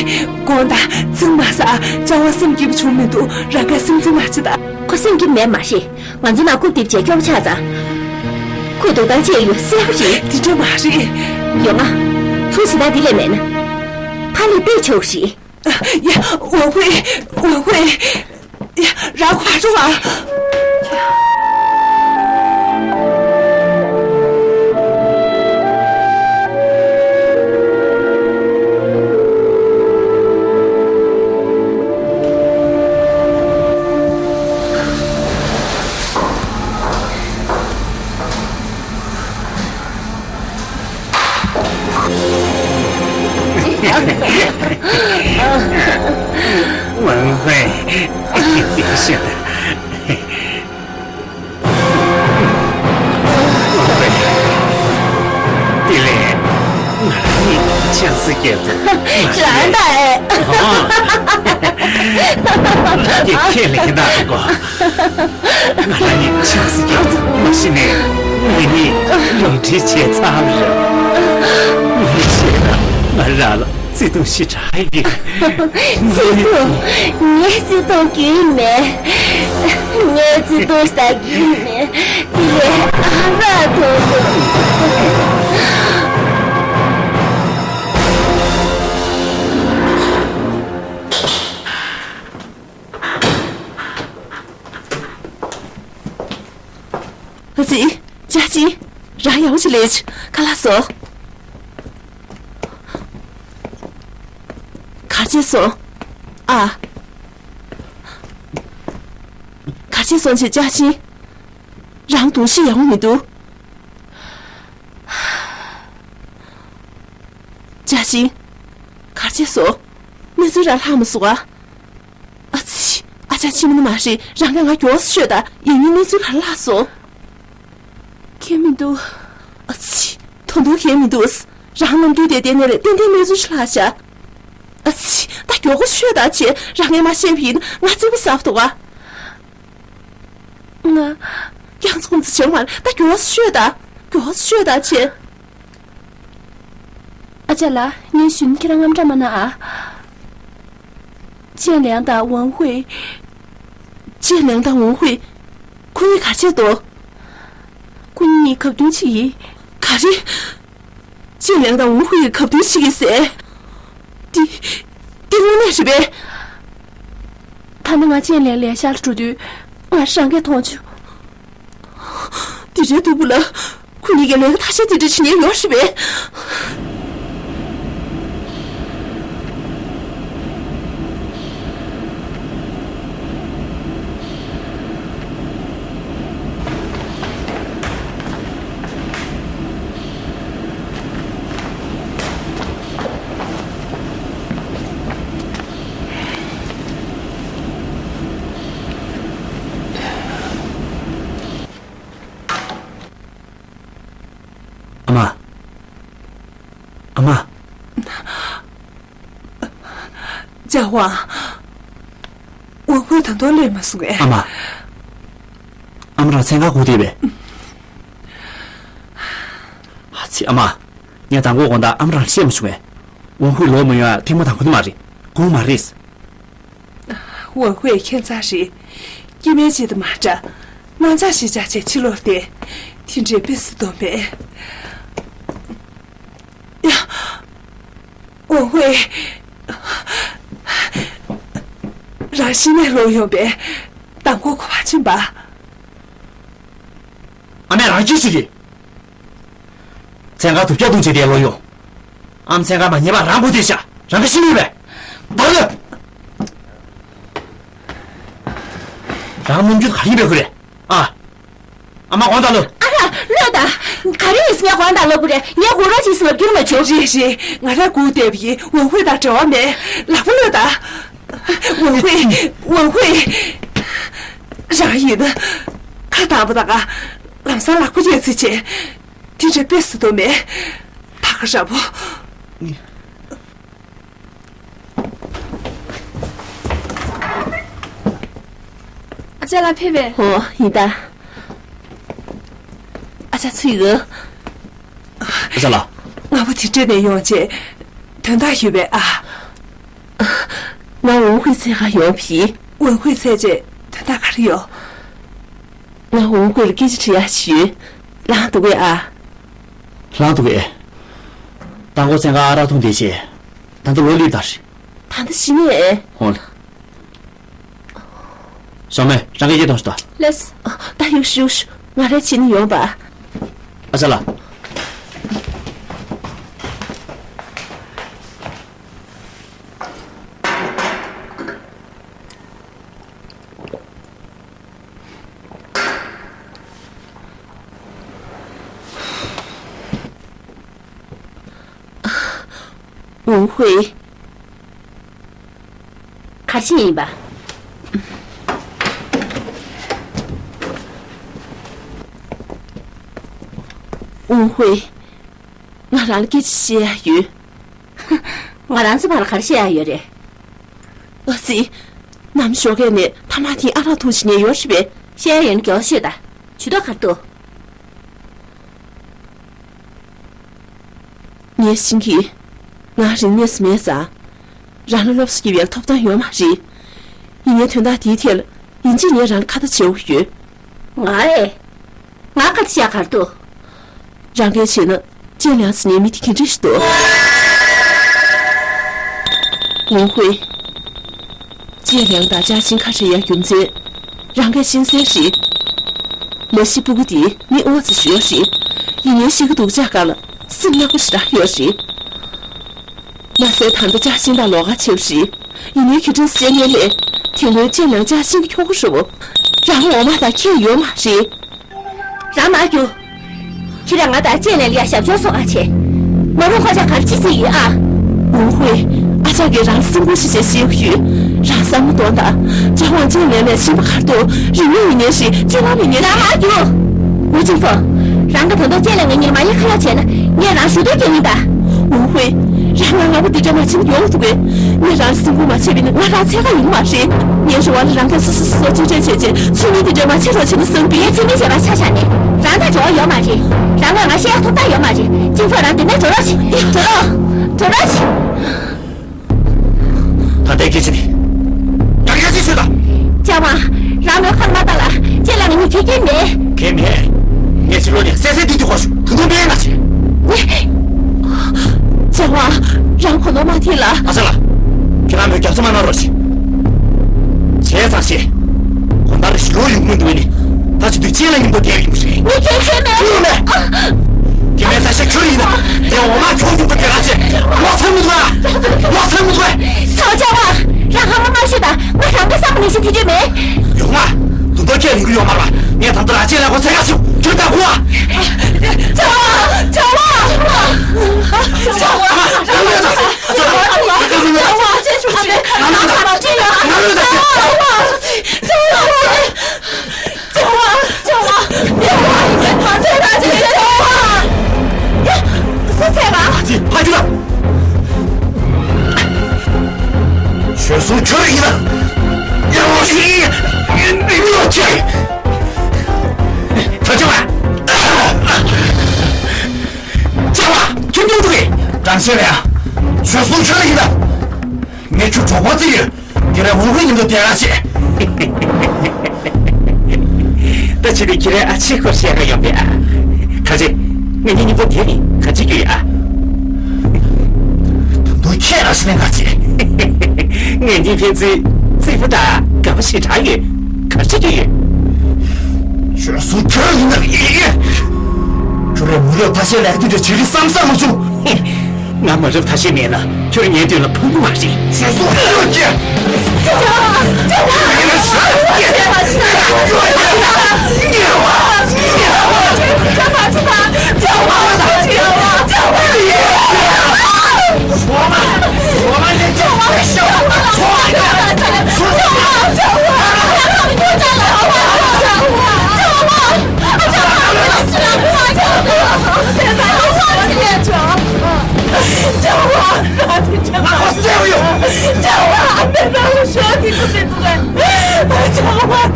དགོངས་དག་ཚིག་མ་ཟ། ཅང་ཝང་སེམས་སྐྱིད་པོ་བྱུང་མི་འདུག་རང་གིས་སེམས་ཚིག་མ་བྱེད་ད། ཁོ་སེམས་སྐྱིད་མེད་མ་རེད། ང་ཚོ་ནང་རྐུབ་རྡེབ་བྱས་སྐྱོ་པོ་ཆགས་ཙང་། ཁོའི་འདུག་སྟངས་བཅས་ཡོད་གསལ་པོ་རེད། དེ་འདྲ་མ་རེད། ཡོང་ང་། ཚུར་ཕྱིན་ན་འདི་ལས་མེད་ན། ཕར་ལ་བལྟས་ཆོག་རེད། ཡ། ཝེ་ཧུའེ། ཝེ་ཧུའེ། ཡ། རང་ཁ་རུ་བ། ཝང་ཧུའེ། ཤི་ད། དེ་ལས་ང་རང་ཉིད་ཆང་ས་སྐྱེལ་དུ་མ་རེད། རང་ད་ཨེ། ཨོ། ཁྱེད་ཁས་ལེན་གྱི་འདུག་གོ། ང་རང་ཉིད་ཆགས་སྲིད་ཀྱང་མ་གཞི་ནས་ངེད་གཉིས་ལོངས་སྤྱོད་བྱས་ཚར་རེད། ངས་བཤད་ན་ང་རང་ལ་བརྩེ་དུང་ཞེ་དྲག་ཡོད། བརྩེ་དུང་། ངའི་བརྩེ་དུང་རྒྱུན་མེད། ངའི་བརྩེ་དུང་ཟ་རྒྱུ་མེད། དེ་ལས་ཨ་རག་འཐུང་དུས། ཨ་ཙི། ཅཱ་ཅིན། རང་ཡག་པོ་ཅིག་ལས། ཁ་ལག་བཟོ། ག་རེ་བྱས་སོང་། ཨ། ག་རེ་བྱས་སོང་ཅེས། ཅཱ་ཅིན། རང་གདོང་ཤེས་ཡག་པོ་མི་འདུག་ཅཱ་ཅིན། ག་རེ་བྱས་སོང་། གནས་ཚུལ་རག་ལྷག་མ་སོང་ཨ། ཨ་ཙི། ཨ་ཅག་ཕྱི་མི་ནི་མ་རེད། རང་གིས་ང་མགྱོགས་སེ་ཤོད་དང་། ཡིན་ནའི་གནས་ཚུལ་ག་རེ་ལྷག་སོང་། ཁྱད་མི་འདུག་ཨ་ཙི། ད་དུང་ཁྱད་མི་འདུག་རང་ནམ་རྒྱུན་དེ་བསྡད་ནའི་རེད། ཏན་ཏན་གནས་ཚུལ་ཞིག་ལྷག་བཞག་ཨ་ཙི། ད་མགྱོགས་པོ་ཤོད་དང་བྱས། རང་གིས་མར་བཤད་པ་ཡིན་ན་ང་རྩིས་པ་ཟ་བ་འདུག་ག་ང་། ཡང་ཚོམ་ཚོ་བྱེད་མ་རེད། ད་མགྱོགས་སེ་ཤོད་དང་། མགྱོགས་སེ་ཤོད་དང་བྱས། ཨ་ཅག་ལགས། ངས་ཞུས་ན་ཁྱེད་རང་དངངས་སྐྲག་མ་གནང་ཨ། ཅན་ལེང་དང་ཝང་ཧུའེ། ཅན་ལེང་དང་ཝང་ཧུའེ། ཁོ་གཉིས་ག་རེ་བྱས་འདུག་ཁོ་གཉིས་གཉིས་གབ་མཐུན་བྱེད་ཀྱི། ག་རེ། ཅན་ལེང་དང་ཝང་ཧུའེ་གབ་མཐུན་བྱེད་ཀྱི་ཟེར། འདི། འདི་དངོས་གནས་རེད་པས། ཐ་ན་ང་ཅན་ལེང་ལས་ཤག་ལ་འགྲོ་དུས་ང་རང་གིས་མཐོང་བྱུང་། དེ་འདྲའི་སྡུག་པོ་ལ། ཁོ་གཉིས་ཀྱིས་ལས་ཀ་ཐ་ཤལ་དེ་འདྲ་བྱེད་མཁན་ཡོད་རེད་པས། ཨ་མ། ཨ་མ། ཅཱ་ཝང་། ཝང་ཧུའེ་ད་དུང་སླེབས་མ་སོང་ངས། ཨ་མ། ཨ་མ་རང་མཚན་གང་སྒུག་བསྡད་པས། ཨ་ཙི། ཨ་མ། ངས་མདང་དགོང་དགོང་དག་ཨ་མ་རང་ལ་བཤད་མ་བྱུང་ངས། ཝང་ཧུའེ་ལོག་མ་ཡོང་ཡ་ཐེངས་མ་དང་པོ་དེ་མ་རེད། དགོངས་མ་རེད། ཝང་ཧུའེ་ཁྱད་མཚར་རེད། སྐྱེ་དམན་ཅིག་དང་མ་འདྲ། སྣང་ཆ་ཞེ་དྲག་བྱས་ཕྱི་ལོགས་བསྡད། དེ་འདྲའི་དཔེ་སྲིད་དོ་མེད། ཡ། ཝང་ཧུའེ། རང་གཞི་ནས་ལོག་ཡོང་པས། མདང་དགོང་ག་པར་ཕྱིན་པ། ཨ་མས་རང་ཅི་ཞིག་གིས། མཚན་གང་དུ་སྐྱོ་གདུང་བྱས་ཏེ་ལོག་ཡོང་། ཨ་མ་མཚན་གང་མ་ཉེས་པ་རང་བུ་དེ་ཤ་རང་གི་ཤི་ནུས་པས། ད་ལོས། རང་རྣམ་འགྱུར་ག་རེ་ཡིན་པའི་ཁུལ་རེད་ཨ། ཨ་མ་དགོངས་དག་ལོ། ཨ་ལ་ལོས་ད། ག་རེ་ཡིན་ཟེར་ངས་དགོངས་དག་ལོ་བུ་རེད། ངས་གུ་རོ་ཅིག་ཟེར་ལབ་རྒྱུར་མ་བྱུང་། རེད་རེད། ང་རང་སྒུག་བསྡད་པ་ཡིན། ཝང་ཧུའེ་དང་འབྲེལ་བ་མེད། ལག་པ་ལོས་ད། ཝང་ཧུའེ། ཝང་ཧུའེ། རང་ཡིན་ན། ཁ་དང་པོ་དང་ག་ལམ་སང་ལག་པ་རྒྱག་རྩིས་བྱས། དེ་འདྲ་དཔེ་སྲིད་དོ་མེད། ད་ག་ར་བོ། ཅ་ལག་ཕེབས་པས། ཧོ། ཡིན་ད། ཨ་ཅག་ཚུལ་གི། ཨ་ཅག་ལགས། ང་བུ་དེ་སྤྲད་ནས་ཡོང་བྱས། དོན་དག་ཡོད་པས་ཨ། ང་ཝུན་ཧུའེ་འཚོལ་ག་ཡོང་བ་ཡིན། ཝུན་ཧུའེ་འཚོལ་བྱས་དོན་དག་ག་རེ་ཡོད། ང་ཝུན་ཧུའེ་ལ་སྐད་ཆ་དྲི་ཡག་ཞིག་ཡོད། ལངས་འདུག་གས་ཨ། ལངས་འདུག་གས། མདང་དགོང་མཚན་གང་ཨ་རག་འཐུང་བསྡད་བྱས། ད་ལྟ་ལོག་སླེབས་ད་རེད། ད་ལྟ་གཞི་ནས། ཧོ་ལ། ཞའོ་མེ། རང་གིས་སྐད་གཏོང་ཤོག་དང་། ལགས། ད་ཡུག་ཤུགས། ང་རེ་བྱས་ནས་ཡོང་པ། ཨ་ཅག་ལགས། ཝུན་ཧུའེ། ག་རེ་བྱས་ཡིན་པ། ཝུན་ཧུའེ། ང་རང་ལ་སྐད་ཆ་བཤད་ཡག་ཡོད། ང་རང་ཚོ་བར་ལ་ག་རེ་བཤད་ཡག་ཡོད་རེད། ཨ་ཙི། ནམ་ཞོགས་ཀས་ནས་ཐ་མག་དེ་ཨ་རག་འཐུང་བྱས་ནས་ཡོད་རེད་པས། བཤད་ཡག་ཡོད་ན་མགྱོགས་ཤོད་དང་། ཇུས་གཏོགས་ག་རེ་འདུག་ངས་ཤེས་ཀྱི། ང་རིག་གནས་སུ་མེད་ཙང་། རང་ལ་སློབ་གསོ་རྒྱབ་ཡག་ཐོབ་ཐང་ཡོད་མ་རེད། ཡིན་ནའི་དོན་དག་དེའི་ཐད་ལ་ཡིན་གཅིག་ངས་རང་ལ་ཁ་ཏ་བྱེད་དགོས་ཡོད། ང་ཨེ། ང་ཁ་ཏ་བྱེད་ཡག་ག་རེ་འདུག་རང་གིས་བྱས་ན་ཅན་ལང་ཟེར་མཁན་མི་དེ་ག་འདྲ་ཞིག་འདུག་ཝུན་ཧུའེ། ཅན་ལང་དང་ཅཱ་ཤིན་ཁ་བྲལ་ཡག་རྒྱུ་མཚན། རང་གིས་ཤེས་གསལ་རེད། མ་གཞི་སྤུ་གུ་དེ་མི་ཨོ་ཙི་ཞིག་རེད། ཡིན་ནའི་གཤིས་ཀ་སྡུག་ཅག་སྒང་ལ་སེམས་ནག་པོ་ཞེ་དྲག་ཡོད་རེད། མ་ཟད་ད་ལྟ་ཅཱ་ཤིན་དང་ལོགས་ཀ་བྱས་པ་རེད། ཡིན་ནའི་ཁྱི་ཁྲིན་སི་ཅན་ནས་ལས། དེ་སྔོན་ཅན་ལང་ཅཱ་ཤིན་གྱི་ཁྱོ་ག་རེད་པ། རང་འོ་མ་དང་ཁྱད་ཡོད་མ་རེད། རང་མ་རྒྱུག་ཁྱེད་རང་ང་དང་ཅན་ལང་ལ་ཡ་ཞབས་ཞུ་སོགས་ག་བྱེད། མ་རུང་ཁོ་ཅག་ག་རེ་བྱེད་རྩིས་ཡིན་ཨ། ཝུན་ཧུའེ། ཨ་ཅག་གིས་རང་ལ་སེམས་ཁུར་ཞིག་བྱས་ཤེས་ཀྱི་ཡོད། རང་བསམ་བློ་གཏོང་དང་། ཅཱ་ཝང་ཅན་ལང་ལས་གཞན་པ་ག་རེ་འདུག་རིག་གནས་ཡིན་ནའི་རེད། སྤྱོད་ལམ་ཡིན་ནའི་རེད། རང་མ་རྒྱུག་ཝུའུ་ཅིན་ཧྥུ། རང་གིས་ད་དུང་ཅན་ལང་ངའི་ཉིན་མ་ཡི་ཁ་ཡ་བྱས་ན་ངས་རང་ཞུ་གཏུག་རྒྱག་ཡིན་ད། ཝུན་ཧུའེ། རང་ང་ང་པོ་འདི་འདྲ་མ་བྱེད་ན་ཡོང་ཐུབ་གས། ངས་རང་ལ་སེམས་ཁུར་མ་བྱས་པ་ཡིན་ན་ང་རང་འཚོལ་ག་ཡོང་མ་རེད། ངའི་རེ་བ་ལ་རང་གིས་སོ་སོ་སོ་སོ་གཅིག་སྒྲིལ་བྱས་བྱས་ཚུལ་མིན་འདི་འདྲ་མ་བྱེད་རོགས་བྱས་ན་བསམ་གི། ངས་ཚུལ་མིན་བྱས་པ་ཆ་བཞག་ནས་རང་དང་འབྲེལ་བ་ཡོད་མ་རེད། རང་ལ་ང་བཤད་ཡག་ཐོབ་ཐང་ཡོད་མ་རེད། ཅིན་ཧྥུ། རང་འདི་ནས་འགྲོ་རོགས་བྱེད། འགྲོ་རོགས། འགྲོ་རོགས་བྱེད། ད་ལྟའི་སྐད་ཆ་དེ། ཡང་ཡང་ཅི་ཞུ་དང་། ཅཱ་ཝང་། རང་མོའི་ཁ་ལ་མ་བཏང་ལ། ཅན་ལང་ངེད་གཉིས་ཁེ་ཁེ་མེད། ཁེ་མེད། ངས་ཕྱི་ལོགས་ནས་གསལ་གསལ་ཏིག་ཏིག་གོ་ཞུ། ད་དུང་མེད་ན་བྱེད། ཅཱ་ཝང་། རང་གོ་ནོར་མ་ཐེབས་ལ། ཨ་ཅག་ལགས། ཁྱེད་རང་མོའི་རྒྱབ་རྩ་མ་གནང་རོགས་བྱེད། བྱས་ཙང་བྱས། གོ་ད་རེ་ཞི་ལོ་ཡོང་མི་འདུག་ནི། ད་ཅི་དུས་ཅན་ལ་མཉམ་དུ་བསྡད་ཡིན་པ་རེད། ངས་ཁྱོད་ཁྱོད་མེད། ཁྱོད་མེད། ཁྱོད་མེད་ད་ཤ་ཁྱོད་ཡིན་ན། ངས་འོ་མ་ཁྱོད་མཉམ་དུ་བསྡད་ག་ཅེ། ལོག་ཚར་མི་འདུག་ཨ། ལོག་ཚར་མི་འདུག་ཨ། ཚ་བ་ཅན་ལགས། རང་ཧ་མ་མ་ཤོད་ད། ང་རང་གི་བསམ་པ་ནང་བཞིན་བྱེད་རྒྱུ་མེད། ཡོང་ང་། དུང་དུང་ཁྱེད་ཡོང་གི་ཡོད་མ་རེད་པ། ངས་ད་ལྟ་ར་ཅན་ལ་གོ་ཚད་ག་ཞུ། ཁྱོད་ད་གོ་ཨ། ཚ་བ། ཚ་བ། ཚ་བ། ཅོ་བ། ཅོ་བ། ཅོ་བ། ཅོ་བ། ཅོ་བ། ཅོ་བ། ཡ། སུ་ཚེ་བ། ཨ་ཙི། ཕ་ཁྱོད། ཞོལ་སུང་ཁྱོད་ཡིན་ན། ཡ་ལོ་ཞིག་ཡིན་ལོ་ཆེ། ད་ཅོ་བ། ཅོ་བ། ཁྱོད་ཉོ་འདུག་གས། དྲང་ཤེས་རེད་ཨ། ཞོལ་སུང་ཁྱོད་ཡིན་ན། ངས་ཁྱོད་གྲོགས་པོ་བརྩི་ཡོད། དེ་རིང་ཝུའུ་ཧུའེ་མཉམ་དུ་བསྡད་ར་བྱེད། ད་ཅི་སྟེ་ཁྱེད་རའི་ཨ་ཅེ་སྐོར་བཤད་ག་ཡོང་པས་ཨ། ཁ་ཅེ། ང་གཉིས་མཉམ་དུ་བསྡད་ནི་ག་ཅི་རྒྱུ་ཡོད་ཨ། ད་དུང་ཁྱེད་རང་ཤི་ནས་ག་ཅི། ངས་འདི་ཕན་ཚུན་བརྩེ་པོ་དང་དགའ་པོ་ཞེ་དྲག་ཡོད། ག་ཅི་རྒྱུ་ཡོད། ཞོལ་སུང་ཁྱོད་ཡིན་ན་ཡིན། ཁྱོད་རའི་མུ་ལེའུ་ཐ་ཤལ་ལས་དུས་དེ་བྱེད་ཀྱི་བསམ་བསམ་མ་བྱུང་། ང་མ་རབས་ཐ་ཤལ་མེད་ན་ཁྱོད་ངའི་མདུན་ལ་ཕངས་པོ་མ་རེད། ཞོལ་སུང་ཁྱོད་ཀྱིས།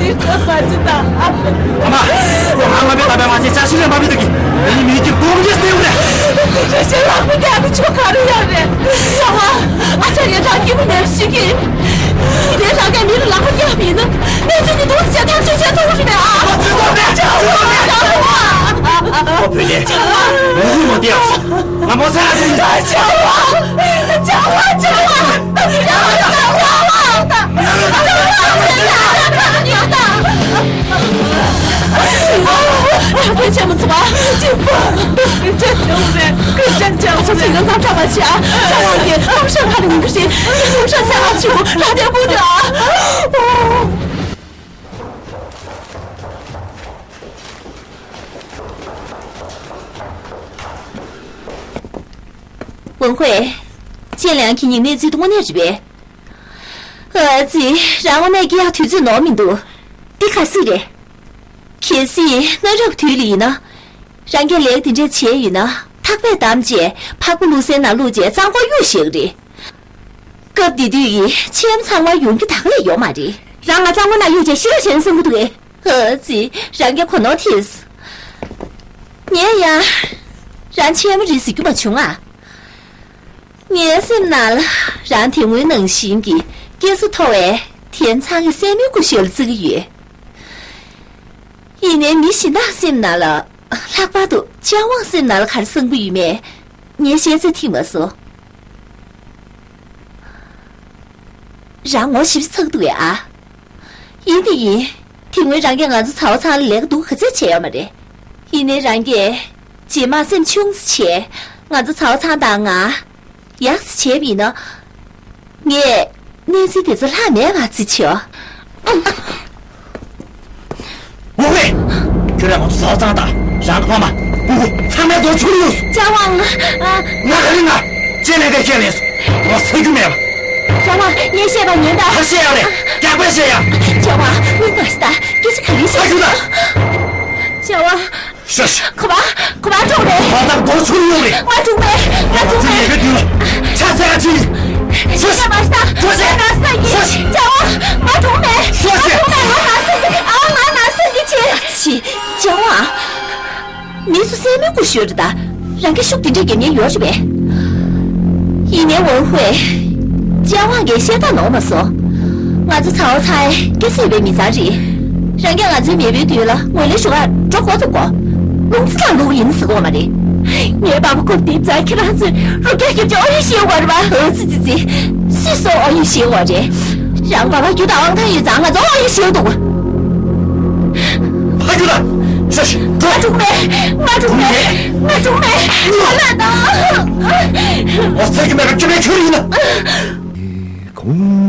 ཨ་མ། ཁོ་ཧ་ལམ་པའི་ལག་པའི་མ་ཚད་ཅ་ཆུ་ལས་མ་བི་འདུག་གི། ཨ་ནི་མི་གི་སྡུག་རུས་སྟེར་རེད། ཁྱེད་ལག་པ་རྒྱག་གི་ཆོ་ག་རུ་ཡོད་རེད། ཡ་ཧ། ཨ་ཅག་ཡ་ཅག་སྐྱིད་པོ་མེད་ཞིག་གི། དེ་རང་གི་མི་ལ་ལག་པ་རྒྱག་པ་ཡིན་ན་གནས་ཚུལ་འདི་འདུག་ཟེར་ཐག་གཅོད་བྱེད་ཐུབ་ཀྱི་རེད་ཨ། ཁོ་བོད་ལས་མོ་ཧུ་མོ་དེ་ང་མོ་ཚ་ཨ་ཅག་ཡིན། ཝང་ཧུའེ། ཅེན་ལིང་གི་ཉིན་གནས་ཚུལ་དངོས་གནས་རེད་པས། ཨ་ཙི། རང་དངོས་གནས་སྐྱེ་ཡག་དུས་ཚོད་ནོར་མི་འདུག་འདི་ག་སྲིད་རེད། གལ་སྲིད་གནའ་རབས་དུས་ལ་ཡིན་ན། རང་གིས་ལས་དེ་འདྲ་བྱས་ཡོད་ན་ཐག་པས་བསྡམས་རྗེས་ཕག་པ་བླུགས་སའི་ནང་བླུགས་རྗེས་གཙང་པོར་གཡུགས་ཤེས་ཀྱི་རེད། སྐབས་དེ་དུས་ཀྱི་ཆེམ་ཚང་མ་ཡོང་རྒྱུ་ད་ག་ལས་ཡོད་མ་རེད། རང་ང་གཙང་པོ་ནང་གཡུགས་རྗེས་ཤི་རོགས་བྱས་ན་བསམ་གྱི་འདུག་གས། ཨ་ཙི། རང་གིས་གོ་ནོར་ཐེབས། ངས་ཡང་རང་ཆེན་མོ་རེད་ཟེར་རྒྱུ་མ་བྱུང་ཨ། ངའི་སེམས་ནང་ལ་རང་དེ་སྔོན་ནང་བཞིན་གྱི་སྐྱེ་ས་མཐོ་བའི་ཐེན་ཚང་གི་སྲས་མོའི་སྐུ་ཞབས་ལ་བརྩི་གི་ཡོད། ཡིན་ནའི་མི་གཞན་དག་སེམས་ནང་ལ། ལྷག་པར་དུ་ཅཱ་ཝང་སེམས་ནང་ལ་ག་རེ་བསམ་གྱི་ཡོད་མེད་ངས་བཤད་ཚོད་ཐིག་མ་སོང་། རང་ངོ་ཞིབ་ཚགས་འདུག་གས་ཨ། ཡིན་དེ་ཡིན། དེ་སྔོན་རང་གིས་ང་ཚོ་ཚ་བ་ཚང་ལ་ལས་ཀ་སྡུག་ག་ཚོད་བྱས་ཡོད་མ་རེད། ཡིན་ནའི་རང་གིས་རྗེས་མ་སེམས་ཆུང་ཙམ་བྱས་ང་ཚོ་ཚ་བ་ཚང་དང་ང་ཡག་ཙམ་བྱས་པ་ཡིན་ན། ངས་གནས་ཚུལ་དེ་ཚོ་ལྷག་མེད་པ་བརྩི་ཆོག་ཝང་ཧུའེ། ཁྱོད་རང་ང་ཚོ་ཚ་བ་ཚང་དང་རང་གི་ཕ་མ་སྤུ་གུ་ཚང་མའི་མདོག་ཆུང་ཡོད་སོང་། ཅཱ་ཝང་། ཨ། ང་ག་རེ་ང་། ཅེན་ལིང་གིས་ཁས་ལེན་སོང་། ང་ཟ་རྒྱུ་མེད་པ། ཅཱ་ཝང་། ངས་བཤད་པ་ཉན་དང་། ད་བཤད་ཡག་རེད། རྒྱག་པ་བཤད་ཡག་ཅཱ་ཝང་། སྙིང་པ་ཞིག་ད་སྐད་ཆ་ག་རེ་བཤད། ཨ་ཁྱོད་ད། ཅཱ་ཝང་། ཤོ་ཤོ། གོ་བ། གོ་བ་འགྲོ་རེད། ཁ་ཚ་མདོག་ཆུང་ཡོད་རེད། ང་འགྲོ་མེད། ང་འགྲོ་མེད། ང་འགྲོ་མེད། ཅཱ་ཝང་། ང་ང་ས་ཡི། ཅཱ་ཝང་། ང་འགྲོ་མེད། ང་ང་ས་ཡི། ང་ང་ས་ཡི། ཅཱ་ཝང་། ང་འགྲོ་མེད། ང་ང་ས་ཡི། ཨ། ང་ང་ས་ཡི། ཅི། ཅི། ཅཱ་ཝང་། མི་ཚོ་སེམས་མི་ཀུ་ཤོད་རེད་ད། རང་གི་ཤུགས་དེ་འདྲ་རྒྱབ་ཉེན་ཡོད་རེད་པས། ཡིན་ནའི་ཝང་ཧུའེ། ཅཱ་ཝང་གིས་བཤད་སྟངས་ནོར་མ་སོང་། ང་ཚོ་ཚ་བ་ཚང་སྐྱེ་སྲིད་པའི་མི་ཚང་རེད། རང་གིས་ང་ཚོའི་མེས་པོའི་མདུན་ལ་ངོས་ལེན་ཞུ་གར་འགྲོ་དགོས་ཐུབ་གོ། རླུང་རྩ་ལ་བླུགས་ཡིན་ཟེར་གོ་མ་རེད། ངའི་པ་ཕ་ཁོབ་དེབ་ཚང་ཁྱེད་རང་ཚོས་རུ་རྒྱག་རྒྱབ་ཀྱི་ཨོ་ཡིན་ཤེས་གོ་རེད་པ། ཨོ་ཙི་ཙི་ཙི། སུས་སོ་ཨོ་ཡིན་ཤེས་གོ་རེད། རང་པ་ཕ་རྒྱུ་དང་དབང་ཐང་ཡོད་ཙང་ང་ཚོ་ཨོ་ཡིན་ཤེས་འདུག་ཕ་རྒྱུད་ལ། ཤ་ཤ། ང་འགྲོ་མེད། ང་འགྲོ་མེད། ང་འགྲོ་མེད། ང་ལ་ད། ཨོ་ཚ་རྒྱུ་མེད་པ་རྒྱུ་མེད་ཁྱོད་ཡིན་ན།